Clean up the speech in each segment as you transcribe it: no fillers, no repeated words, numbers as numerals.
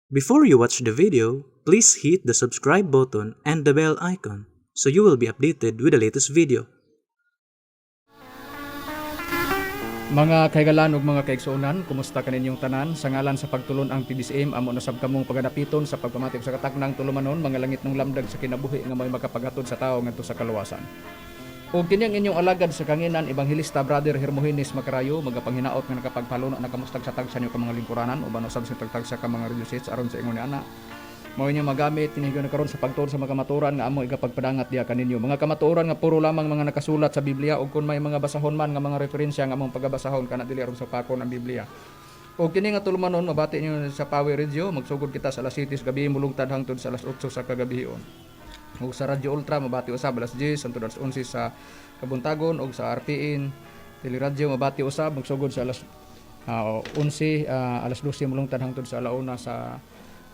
Before you watch the video, please hit the subscribe button and the bell icon so you will be updated with the latest video. Mga kahigalan ug mga kaigsuonan, kumusta kaninyong tanan? Sa ngalan sa pagtulon ang PBCM, amo na sab kamong pagadapiton sa pagpamati sa kataknang tulumanon, mga langit ng lamdag sa kinabuhi nga may makapaghatod sa tao ngadto sa kaluwasan. Ug kini ang inyong alagad sa kanginan, Ebanghelista Brother Hermogenes Macarayo, magapanghinaot nga nakapagpaluno na kamustag sa tagsa niyo ka mga lingkuranan uban usab sa tagtagsa ka mga radio sets aron sa ingon ni ana. Mao inyo magamit kini na karon sa pagtuon sa mga kamatuoran nga amo igapagpadangat diha kaninyo. Mga kamatuoran nga puro lamang mga nakasulat sa Biblia, ug kun may mga basahon man nga mga referensya nga among pagabasahon kana dili aron sa pakon ang Biblia. Og kini nga tulumanon mabati niyo sa Pawi Radio, magsugod kita sa alas 7 sa gabi mulungtad hangtod sa alas 8 sa kagabion. Ug sa Radyo Ultra mabati usab alas 10 hangtod alas 11 sa kabuntagon, ug sa RPN Teleradyo mabati usab magsugod sa alas 11, alas 12 mulungtad hangtod sa alauna sa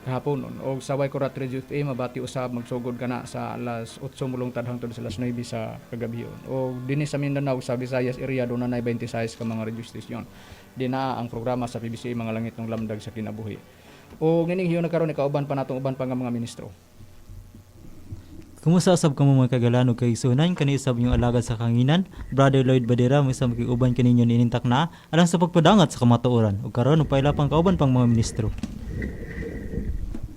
kahaponon. Og sa Waikurat Radio FM mabati usab magsugod kana sa alas 8 mulungtad hangtod sa alas 9 sa kagabion. Og dinhi sa Mindanao, sa Visayas area, doon na 26 ka mga radio station. Dinaa ang programa sa PBC, mga langit ng lamdag sa kinabuhi. Og nining hiyon na karon ikauban pa natong uban pa nga mga ministro. Kumusta usab kamo mga kagalan ug kaigsuonan? Kani usab inyong alagad sa kanginan, Brother Lloyd Badera, mo sa makiuban kaninyo niining takna alang sa pagpadangat sa kamatuoran. Ug karon upaila pang kauban pang mga ministro.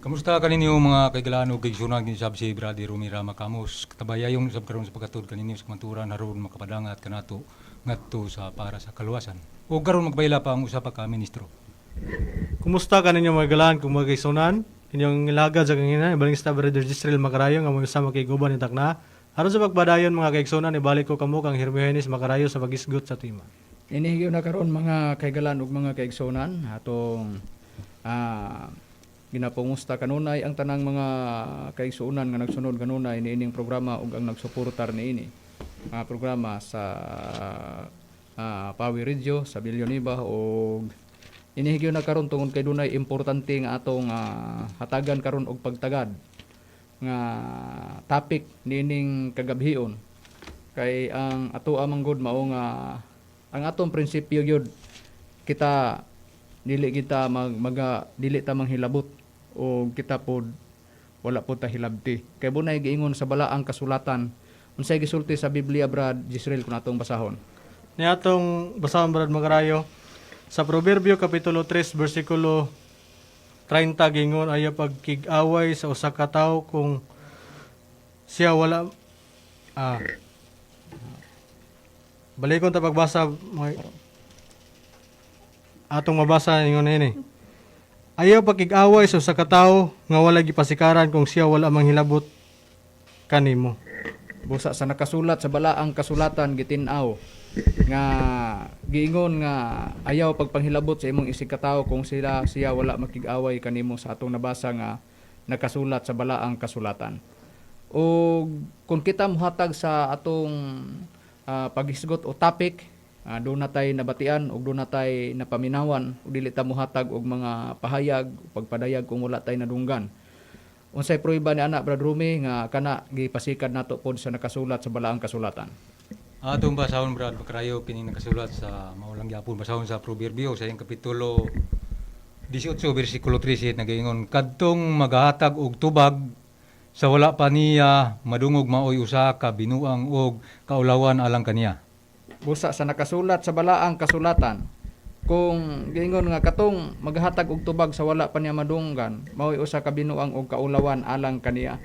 Kamusta kaninyo mga kaigalan ug kaigsuonan? Ginsab si Brother Romira Makamos. Katabayayong sab karon sa pagkatud kaninyo sa kamatuoran aron makapadangat kanato ngadto sa para sa kaluwasan. Ug karon magbayla pa ang usa pa ka ministro. Kumusta kaninyo mga galan kung mga kaigsuonan? Inyong ilagad sa kanginan, Evangelista Brother Jisrael Macarayo nga mo sa makiguban ni takna. Aron sa pagpadayon mga kaigsuonan, ibalik ko kamo kang Hermogenes Macarayo sa pagisgot sa tema. Inihigyo na karon mga kaigalan ug mga kaigsuonan, atong ginapangusta kanunay ang tanang mga kaigsuonan nga nagsunod kanunay niining programa ug ang nagsuportar niini mga programa sa Pawi Radio sa Villanueva. Og inihigyo na karon tungod kay dunay importante nga atong hatagan karon og pagtagad nga topic niining kagabhion, kay ang ato amang god mao nga ang atong prinsipyo gyud, kita dili kita mag maga dili ta manghilabot o kita pod wala pod ta hilabti, kay bunay giingon sa balaang kasulatan. Unsay gisulti sa Biblia, Brad Jisrael, kun atong basahon? Ni atong basahon, Brad Macarayo, sa Proverbio kapitulo 3 bersikulo 30, gingon: "Ayaw pagkig-away sa usa ka tawo kung siya wala." Balikon ta pagbasa mga atong mabasa. Ingon ini: "Ayaw pagkig-away sa usa ka tawo nga wala gipasikaran kung siya wala manghilabot kanimo." Busa sa nakasulat sa balaang kasulatan gitin-aw nga giingon nga ayaw pagpanghilabot sa imong isig katawo kung sila siya wala makig-away kanimo, sa atong nabasa nga nakasulat sa balaang kasulatan. O kung kita mohatag sa atong paghisgot o topic, doon na tay nabatian ug doon na tay napaminawan, ug dili ta mohatag og mga pahayag, pagpadayag kung wala tay nadunggan. Unsay pruweba ni ana, Brad Rumi, nga kana gipasikad nato pod sa nakasulat sa balaang kasulatan? Atong basahon, Brad Macarayo, kini nakasulat sa maulang gyapon basahon sa Proverbio sa iyang kapitulo 18 bersikulo 13, nagaingon: "Kadtong magahatag og tubag sa wala pa niya madungog maoy usa ka binuang og kaulawan alang kaniya." Busa sa nakasulat sa balaang kasulatan, kung giingon nga katong maghatag og tubag sa wala pa niya madunggan maoy usa ka binuang og kaulawan alang kaniya.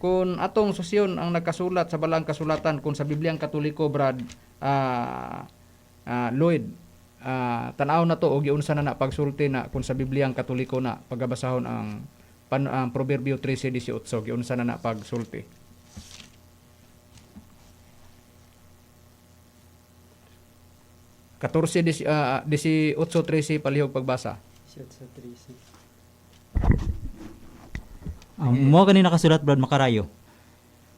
Kung atong susyon ang nakasulat sa balaang kasulatan, kung sa Bibliang Katoliko, Brad Lloyd, tan-aw na to og giunsa na na pagsulti na kung sa Bibliang Katoliko na pagabasahon ang Proverbio 13:18, giunsa na na pagsulti? 14 18:13, palihog pagbasa. Ang mo kani nakasulat, Brad Makarayo.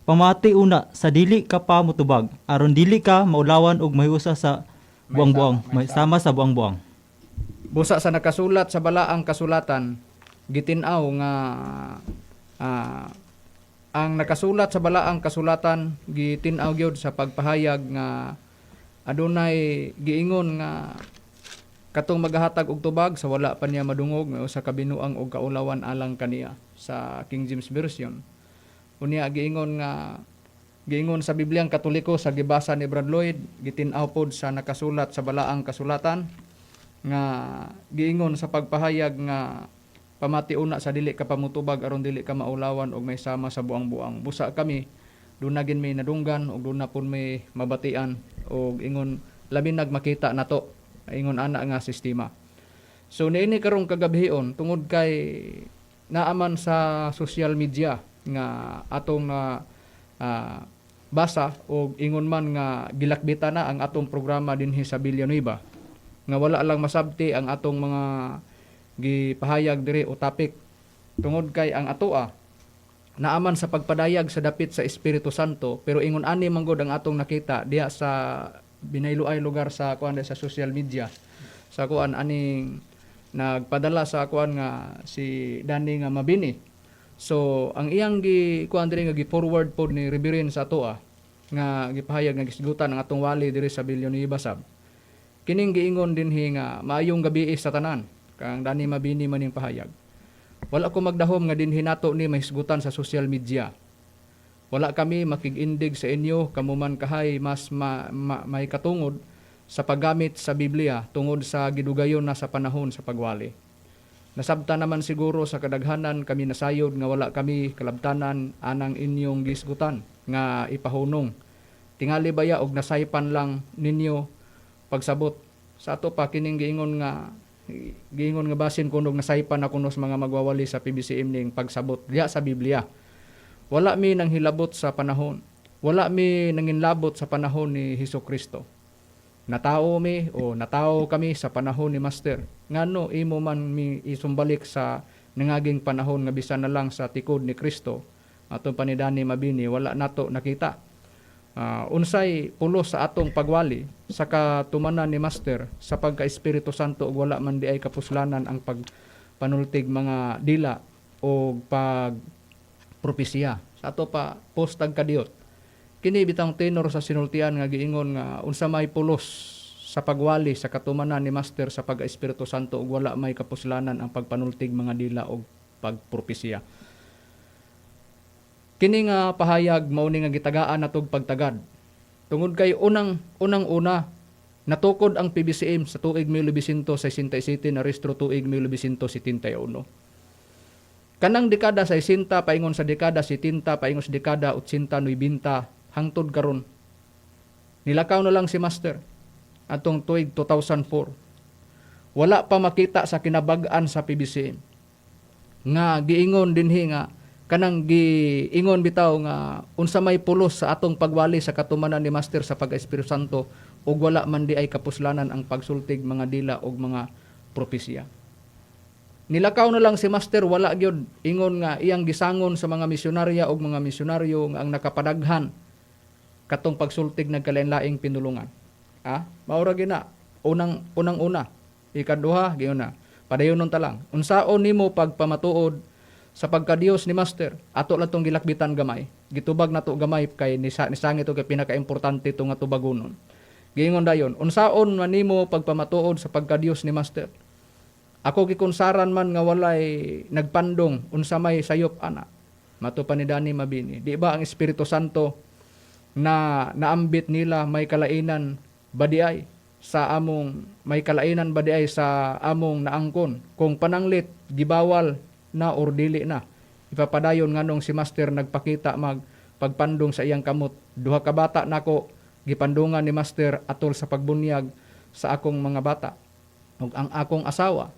"Pamati una sa dili ka pa mutubag aron dili ka maulawan og mahiusa sa buang-buang, may sama sa buang-buang." Busa sa nakasulat sa balaang kasulatan gitin-aw nga ang nakasulat sa balaang kasulatan gitin-aw gyud sa pagpahayag nga adunay giingon nga Katong magahatag og tubag sa wala pa niya madungog, may usa ka binuang og kaulawan alang kaniya, sa King James Version. Unya giingon nga giingon sa Bibliang Katoliko sa gibasa ni Brad Lloyd, gitin-aw pod sa nakasulat sa Balaang Kasulatan nga giingon sa pagpahayag nga pamati una sa dili ka pamutubag aron dili ka maulawan og may sama sa buang-buang. Busa kami duna gin may nadunggan og duna pud may mabatian og ingon labi nag makita nato ingon ana nga sistema. So niini karong kagabhion, tungod kay naaman sa social media nga atong na basa og ingon man nga gilakbitan na ang atong programa dinhi sa Villanueva nga wala lang masabti ang atong mga gipahayag diri o topic, tungod kay ang atoa naaman sa pagpadayag sa dapit sa Espiritu Santo, pero ingon ani manggod ang atong nakita diha sa binayluay lugar sa kuan sa social media sa kuan aning nagpadala sa kuan nga si Danny nga Mabini. So ang iyang gi kuan diri nga gi-forward pod ni Reverend sa atoa nga gipahayag nga gisgutan ang atong wali diri sa Villanueva sab. Kining giingon dinhi nga maayong gabi sa tanan kang Danny Mabini maning pahayag. Wala ko magdahom nga dinhi nato ni mahisgutan sa social media. Wala kami makig-indig sa inyo, kamo man kahay mas may katungod sa paggamit sa Biblia tungod sa gidugayon na sa panahon sa pagwali. Nasabta naman siguro sa kadaghanan kami nasayod nga wala kami kalabtanan anang inyong gisgutan nga ipahunong. Tingali baya og nasaypan lang ninyo pagsabot. Sa ato pa kining giingon nga basin kunog nasaypan na kuno sa mga magwawali sa PBCM ning pagsabot diha sa Biblia. Wala mi nang hilabot sa panahon. Wala mi nanginlabot sa panahon ni Hesus Kristo. Natao mi o natao kami sa panahon ni Master. Ngano imo man mi isumbalik sa nangaging panahon nga bisan na lang sa tikod ni Kristo atong panidani Mabini wala nato nakita. Unsay pulos sa atong pagwali sa katumanan ni Master sa pagka Espiritu Santo ug wala man di ay kapuslanan ang pagpanultig mga dila o pag propesiya? Sa ato pa postag kadiyot. Kini bitang tenor sa sinultian nga giingon nga unsa may pulos sa pagwali sa katumanan ni Master sa pagka Espiritu Santo ug wala may kapuslanan ang pagpanultig mga dila og pagpropesiya. Kini nga pahayag mao ni nga gitagaan natog pagtagad. Tungod kay unang unang una natukod ang PBCM sa tuig 1967, narehistro tuig 1971. Kanang dekada 60 paingon sa dekada 70 paingon sa dekada 80, 90 hangtod karon. Nilakaw na lang si Master atong tuig 2004. Wala pa makita sa kinabag-an sa PBCM nga giingon dinhi nga kanang giingon bitaw nga unsa may pulos sa atong pagwali sa katumanan ni Master sa pag-Espiritu Santo ug wala man di ay kapuslanan ang pagsultig mga dila og mga propesiya. Nilakaw na lang si Master, wala gyud ingon nga iyang gisangon sa mga misyonarya og mga misyonaryo nga ang nakapadaghan katong pagsultig nagkalain-laing pinulungan. Ah, maura gina unang unang una. Ikaduha, giyon na. Padayon ta lang. Unsaon nimo pagpamatuod sa pagkadiyos ni Master? Ato lang tong gilakbitan gamay. Gitubag nato gamay kay nisangit og kay pinakaimportante to nga tubagonon. Giingon dayon, unsaon man nimo pagpamatuod sa pagkadiyos ni Master? Ako gikunsaran man nga walay nagpandong unsa may sayop ana. Mato pa ni Dani Mabini. Di ba ang Espiritu Santo na naambit nila may kalainan ba di ay sa among may kalainan ba di ay sa among naangkon kung pananglit gibawal na or dili na ipapadayon? Nganong si Master nagpakita mag pagpandong sa iyang kamot? Duha ka bata nako gipandungan ni Master atol sa pagbunyag sa akong mga bata ug ang akong asawa.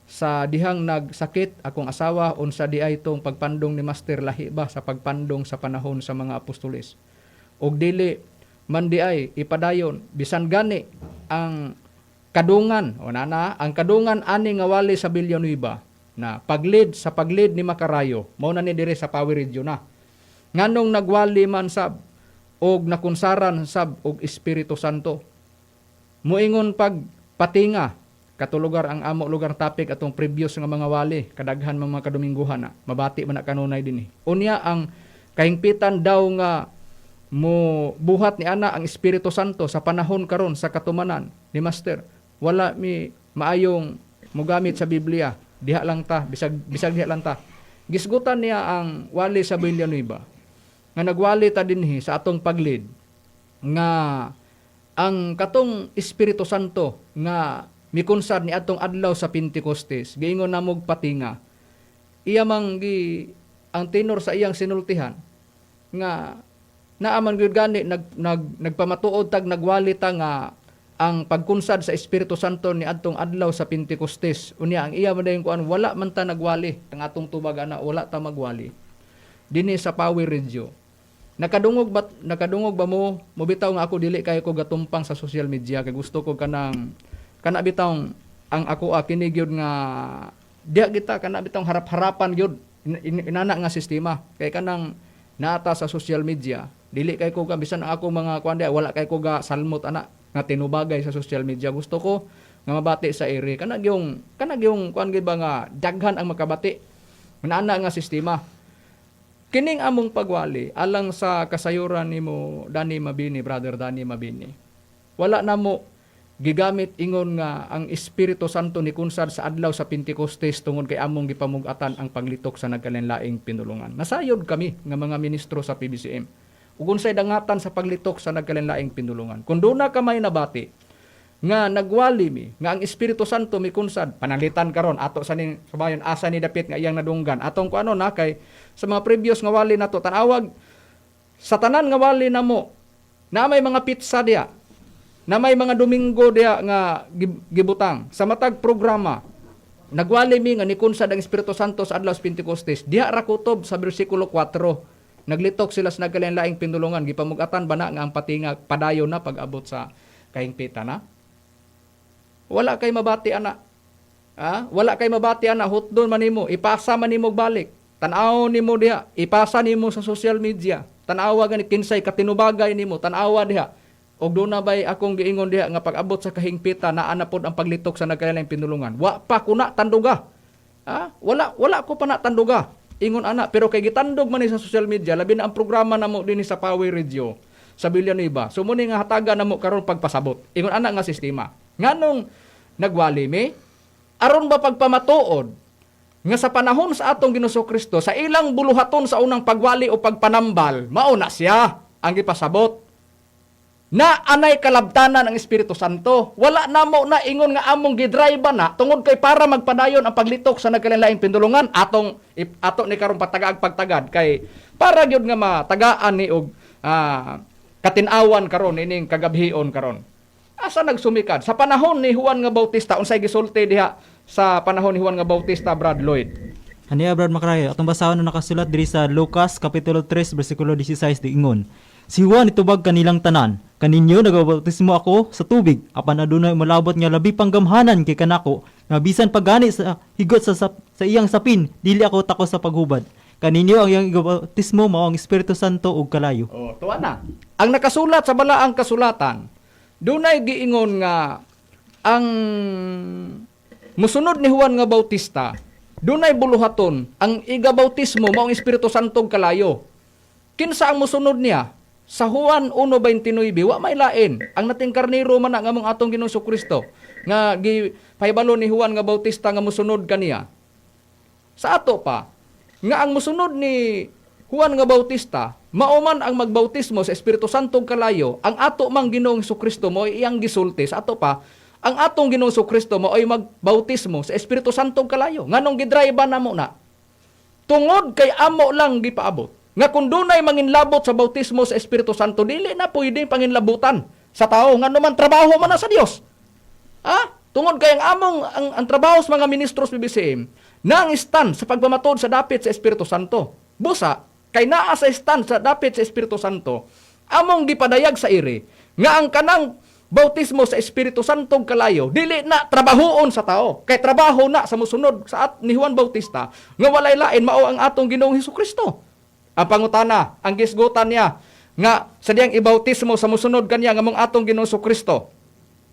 Sa dihang nagsakit akong asawa, unsa di ay tong pagpandong ni Master? Lahi ba sa pagpandong sa panahon sa mga apostoles? Og dili man di ay ipadayon bisan gani ang kadungan o nana ang kadungan ani nga wali sa Villanueva na paglid sa paglid ni Makarayo mao na ni dire sa Power Radio na. Nganong nagwali man sab og nakunsaran sab og Espiritu Santo? Moingon pag patinga kato lugar ang amo lugar topic atong previous nga mga wali, kadaghan mga kadumingguhan na mabati man na kanunay dinhi. Unya ang kahingpitan daw nga mo buhat ni ana ang Espiritu Santo sa panahon karon sa katumanan ni Master, wala mi Maayong mogamit sa Biblia. Diha lang ta, bisag bisag diha lang ta. Gisgutan niya ang wali sa Villanueva nga nagwali ta dinhi sa atong paglid nga ang katong Espiritu Santo nga mikunsad ni atong adlaw sa Pentecostes, giingon namog patinga, iya mang gi ang tenor sa iyang sinultihan nga naaman gyud gani nag, nag nagpamatuod tag nagwali ta nga ang pagkunsad sa Espiritu Santo ni adtong adlaw sa Pentecostes. Unya ang iya man dayon kuan, wala man ta nagwali ang atong tubag ana, wala ta magwali dinhi sa Power Radio. Nakadungog ba mo? Mobitaw nga ako dili kay ko gatumpang sa social media kay gusto ko kanang kana bitawng ang ako kini gyud nga diha kita kana bitawng harap-harapan gyud inana nga sistema. Kay kanang naata sa social media, dili kay ko bisan ang ako mga kuan diha, wala kay ko ga salmot ana nga tinubagay sa social media. Gusto ko nga mabati sa ere kana gyung kuan gyud ba nga daghan ang makabati inana nga sistema. Kining among pagwali alang sa kasayuran nimo Danny Mabini, Brother Danny Mabini. Wala namo gigamit ingon nga ang Espiritu Santo ni kunsad sa adlaw sa Pentecostes tungod kay among gipamug-atan ang paglitok sa nagkalainlaing pinulungan. Nasayod kami nga mga ministro sa PBCM. Ug unsay dangatan sa paglitok sa nagkalainlaing pinulungan. Kung duna ka may nabati nga nagwali mi nga ang Espiritu Santo mikunsad, pananglitan karon ato sa ning sabayon asa ni dapit nga iyang nadunggan atong kuano na, kay sa mga previous nga wali nato, tan-awag sa tanan nga wali namo na may mga petsa diya, na may mga Domingo diya nga gibutang sa matag programa. Nagwali mi nga nikunsad ang Espiritu Santo sa adlaw sa Pentecostes, diha ra kutob sa bersikulo 4, naglitok sila sa nagkalain-laing pinulungan. Gipamugatan ba na nga ang patinga padayon na pag-abot sa kahingpita na? Wala kay mabati ana. Ah, wala kay mabati ana, hotdon man nimo, ipasa man nimo balik. Tan-aw nimo diha, ipasa nimo sa social media. Tan-awa gani kinsay katinubagay nimo, tan-awa diha. Og doon na bay akong giingon diha nga pag-abot sa kahingpita naa na pod ang paglitok sa nagkalain pinulungan. Wa pa kuna tanduga. Ah, wala wala ko pa na tanduga. Ingon ana, pero kay gitandog man ni sa social media, labi na ang programa namo dinhi sa Power Radio sa Villanueva. So mo ni nga hatagan namo karon pagpasabot. Ingon ana nga sistema. Nganong nagwali mi? Aron ba pagpamatuod nga sa panahon sa atong Ginoong Kristo, sa ilang buluhaton sa unang pagwali o pagpanambal, mao na siya ang gipasabot na anay kalabtanan ang Espiritu Santo. Wala namo na ingon nga among gidrive na tungod kay para magpadayon ang paglitok sa nagkalainlaing pinulungan atong ato ni karon patagaag pagtagad kay para gyud nga matagaan ni og katin-awan karon ining kagabhion karon. Asa nagsumikad sa panahon ni Juan nga Bautista? Unsay gisulti diha sa panahon ni Juan nga Bautista, Brad Lloyd? Aniya, Brad Makrayo, atong basahon na nakasulat diri sa Lucas kapitulo 3 bersikulo 16, diingon: "Si Juan itubag kanilang tanan, 'Kaninyo nagabautismo ako sa tubig, apan adunay molabot nga labi pang gamhanan kay kanako, nga bisan paggani sa higot sa iyang sapin, dili ako takos sa paghubad. Kaninyo ang iyang igabautismo mao ang Espiritu Santo ug kalayo.'" Oh, tuwa na. Ang nakasulat sa balaang kasulatan, dunay giingon nga ang musunod ni Juan nga Bautista, dunay buluhaton, ang igabautismo mao ang Espiritu Santo ug kalayo. Kinsa ang musunod niya? Sa Juan 1:29, wa may lain. Ang nating karniro man na nga mong atong Ginoong Kristo nga gipahibalo ni Juan nga Bautista nga musunod kaniya. Sa ato pa, nga ang musunod ni Juan nga Bautista, mao man ang magbautismo sa Espiritu Santo ug kalayo, ang ato mang Ginoong Kristo mo iyang gisulti sa ato pa, ang atong Ginoong Kristo mo ay magbautismo sa Espiritu Santo ug kalayo. Nganong gidrive namo na? Tungod kay amo lang gipaabot nga kung dunay manginlabot sa bautismo sa Espiritu Santo, dili na pwede panginlabutan sa tao, ngano man trabaho man na sa Dios. Ah, tungod kay ang among ang trabaho sa mga ministros PBCM na ang stand sa pagpamatuod sa dapit sa Espiritu Santo. Busa kay naa sa stand sa dapit sa Espiritu Santo, among gipadayag sa iri nga ang kanang bautismo sa Espiritu Santo ug kalayo dili na trabahoon sa tao, kay trabaho na sa musunod sa at ni Juan Bautista nga walay lain mao ang atong Ginoong Hesukristo. Ang pangutana, ang gisgutan niya nga sa diyang ibautismo sa musunod kaniya nga mong atong Ginoong Kristo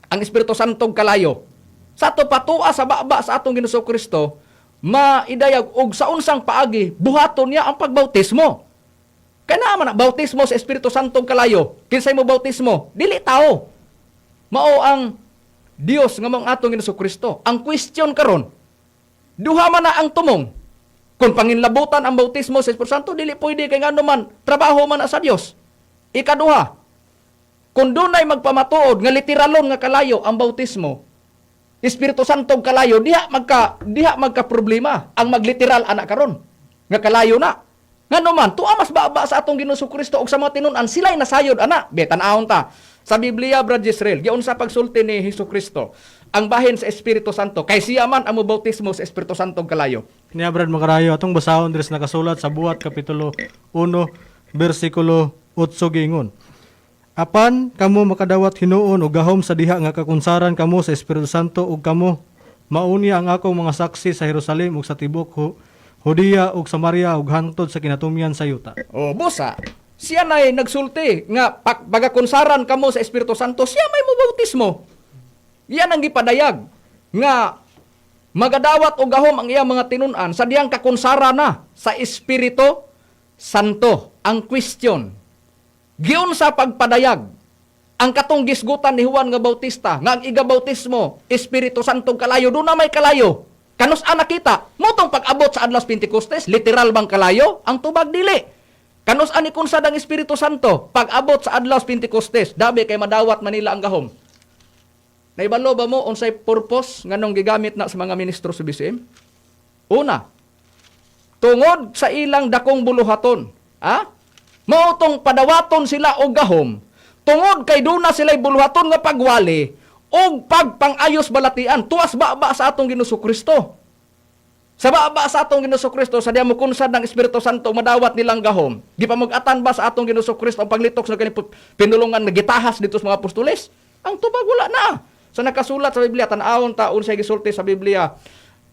ang Espiritu Santo ug kalayo. Sa ato patua sa baba sa atong Ginoong Kristo, maidayag og sa unsang paagi buhaton niya ang pagbautismo. Kay naa man na bautismo sa Espiritu Santo ug kalayo. Kinsay mo bautismo? Dili tao. Mao ang Dios nga mao ang atong Ginoong Kristo. Ang question karon, duha man na ang tumong. Kung panginlabutan ang bautismo sa Espiritu Santo, dili pwede kay ngano man trabaho man na sa Dios. Ikaduha, kung dunay magpamatuod nga literalon nga kalayo ang bautismo, Espiritu Santo kalayo, diha magka problema ang magliteral ana karon nga kalayo na. Ngano man tuwa mas baba sa atong Ginoong Kristo ug sa mga tinun-an sila'y nasayod ana. Be, tan-awon ta sa Biblia, Brad Israel, giunsa pagsulti ni Hesus Kristo ang bahin sa Espiritu Santo kay siya man ang mobautismo sa Espiritu Santo kalayo? Niya, Brad Makarayo, atong basahon diri sa nakasulat sa Buhat kapitulo 1 bersikulo 8, giingon: "Apan kamo makadawat hinuon og gahom sa diha nga kakunsaran kamo sa Espiritu Santo, ug kamo maunya ang akong mga saksi sa Jerusalem ug sa tibuok Judea ug Samaria ug hangtod sa kinatumyan sa yuta." O, busa, siya na'y nagsulti nga pagakunsaran kamo sa Espiritu Santo, siya may mobautismo. Yan ang gipadayag nga magadawat og gahom ang iyang mga tinun-an sa diyang kakunsara na sa Espiritu Santo. Ang question, giunsa pagpadayag ang katong gisgutan ni Juan nga Bautista nga ang igabautismo Espiritu Santo kalayo, doon na may kalayo? Kanus ana nakita motong pag-abot sa adlaw Pentecostes, literal bang kalayo? Ang tubag, dili. Kanus ani kunsad ang Espiritu Santo pag-abot sa adlaw Pentecostes, dabi kay madawat manila ang gahom? Naibalo ba mo unsay purpose nganong gigamit na sa mga ministro sa BCM? Una, tungod sa ilang dakong buluhaton. Ah? Mao tong padawaton sila og gahom tungod kay duna sila'y buluhaton nga pagwali og pagpangayos balatian tuwas ba sa atong Ginoong Kristo. Sa baba sa atong Ginoong Kristo sa diya mo kunsad ng Espiritu Santo madawat nilang gahom. Gipamag-atan ba sa atong Ginoong Kristo ang paglitok sa kaning pinulungan nga gitahas dito sa mga apostoles? Ang tubag, wala na. Sa nakasulat sa Biblia, tan-awon ta unsay gisulti sa Biblia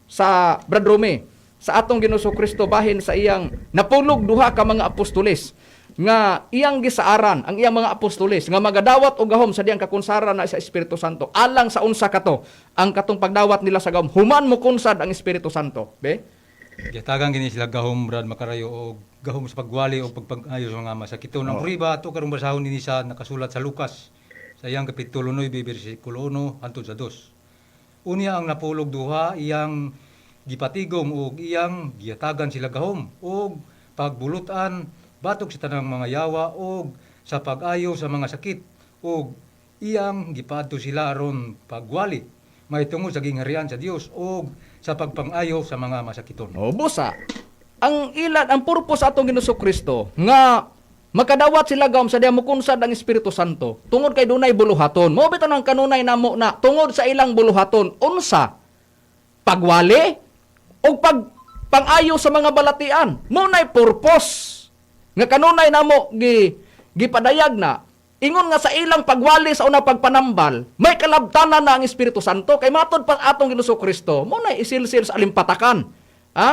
sa Brad Rome sa atong Ginoong Kristo bahin sa iyang napulog duha ka mga apostoles nga iyang gisaaran ang iyang mga apostoles nga magadawat og gahom sa diyang kakunsara na sa Espiritu Santo alang sa unsa kato ang katong pagdawat nila sa gahom human mo kunsad ang Espiritu Santo, be. Gihatagan kini sila gahom, Brad Makarayo, og gahom sa pagwali o pagpag-ayo sa mga masakiton. Ang prueba ato karong basahon dinhi sa nakasulat sa Lucas sa iyang kapitulo 9 bersikulo 1 hangtod sa 2. "Unya ang napulog duha iyang gipatigom og iyang gihatagan sila gahom og pagbulutan batok sa tanang mga yawa og sa pag-ayo sa mga sakit, og iyang gipadto sila aron pagwali mahitungod sa gingharian sa Dios og sa pagpang-ayo sa mga masakiton." O, busa. Ang ilan ang purpose atong Ginoong Kristo nga makadawat sila gahom sa diya mukunsad ang Espiritu Santo tungod kay dunay buluhaton. Mao bitaw ang kanunay namo na tungod sa ilang buluhaton unsa pagwali o pag pangayo sa mga balatian. Mao nay purpose nga kanunay namo gipadayag na ingon nga sa ilang pagwali sa una pagpanambal may kalabtanan na ang Espiritu Santo kay matod pa atong Ginoong Kristo mo nay isilsil sa alimpatakan. Ha?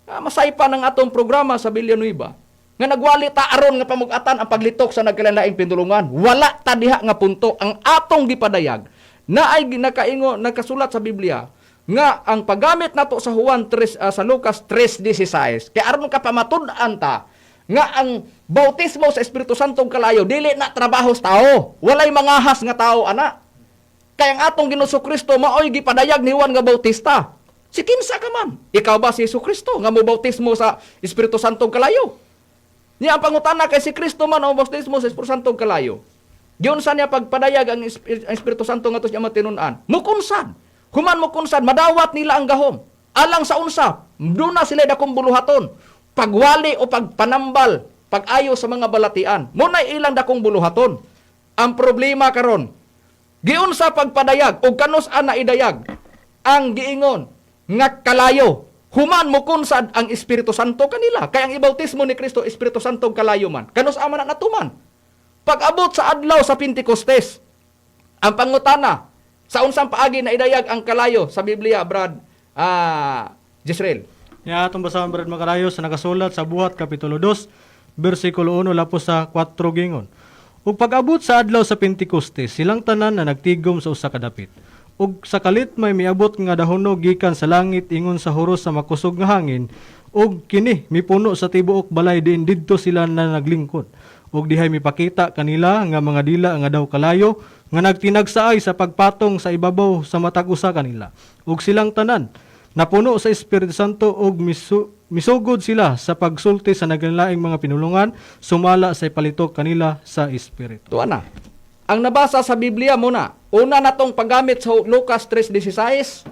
Ah, masaypa ng atong programa sa Villanueva nga nagwali ta aron nga pamug-atan ang paglitok sa nagkalain pinulungan. Wala ta diha nga punto. Ang atong gipadayag na ay nakaingo nakasulat sa Biblia nga ang paggamit nato sa Juan 3, sa Lucas 3:16 kay aron ka pamatud-an ta nga ang bautismo sa Espiritu Santo kalayo dili na trabaho sa tao. Walay mangahas nga tao ana. Kaya ang atong Ginoong Kristo maoy gipadayag ni Juan nga Bautista. Si kinsa ka man? Ikaw ba si Hesus Kristo nga mo bautismo sa Espiritu Santo kalayo? Niya ang pangutana kay si Kristo man ang bautismo sa Espiritu Santo kalayo. Giunsa niya pagpadayag ang Espiritu Santo nga niya matinun-an? Mukunsad. Human mukunsad, madawat nila ang gahom. Alang sa unsa, duna sila dakong buluhaton. Pagwali o pagpanambal, pag-ayo sa mga balatian. Muna'y ilang dakong buluhaton. Ang problema karon, giunsa pagpadayag o kanus ana idayag ang giingon nga kalayo human mo kunsad ang Espiritu Santo kanila kay ang ibautismo ni Kristo Espiritu Santo kalayo man, kanus ama na natuman pag-abot sa adlaw sa Pentecostes? Ang pangutana, sa unsang paagi na idayag ang kalayo sa Biblia, Brad Jezreel? Nya atong basahon, Brad Makarayo, sa nakasulat sa Buhat kapitulo 2 bersikulo 1 lapos sa 4, gingon: "Ug pag-abot sa adlaw sa Pentekoste, silang tanan na nagtigom sa usa ka dapit. Ug sa kalit may miabot nga dahunog gikan sa langit ingon sa huros sa makusog nga hangin, ug kini mipuno sa tibuok balay diin didto sila na naglingkod. Ug dihay mipakita kanila nga mga dila nga daw kalayo nga nagtinagsaay sa pagpatong sa ibabaw sa matag usa kanila. Ug silang tanan napuno sa Espiritu Santo ug misugod sila sa pagsulti sa naglaing mga pinulungan sumala sa ipalitok kanila sa Espiritu. Tuwa na. Ang nabasa sa Biblia mo na, una na tong paggamit sa Lucas 3:16,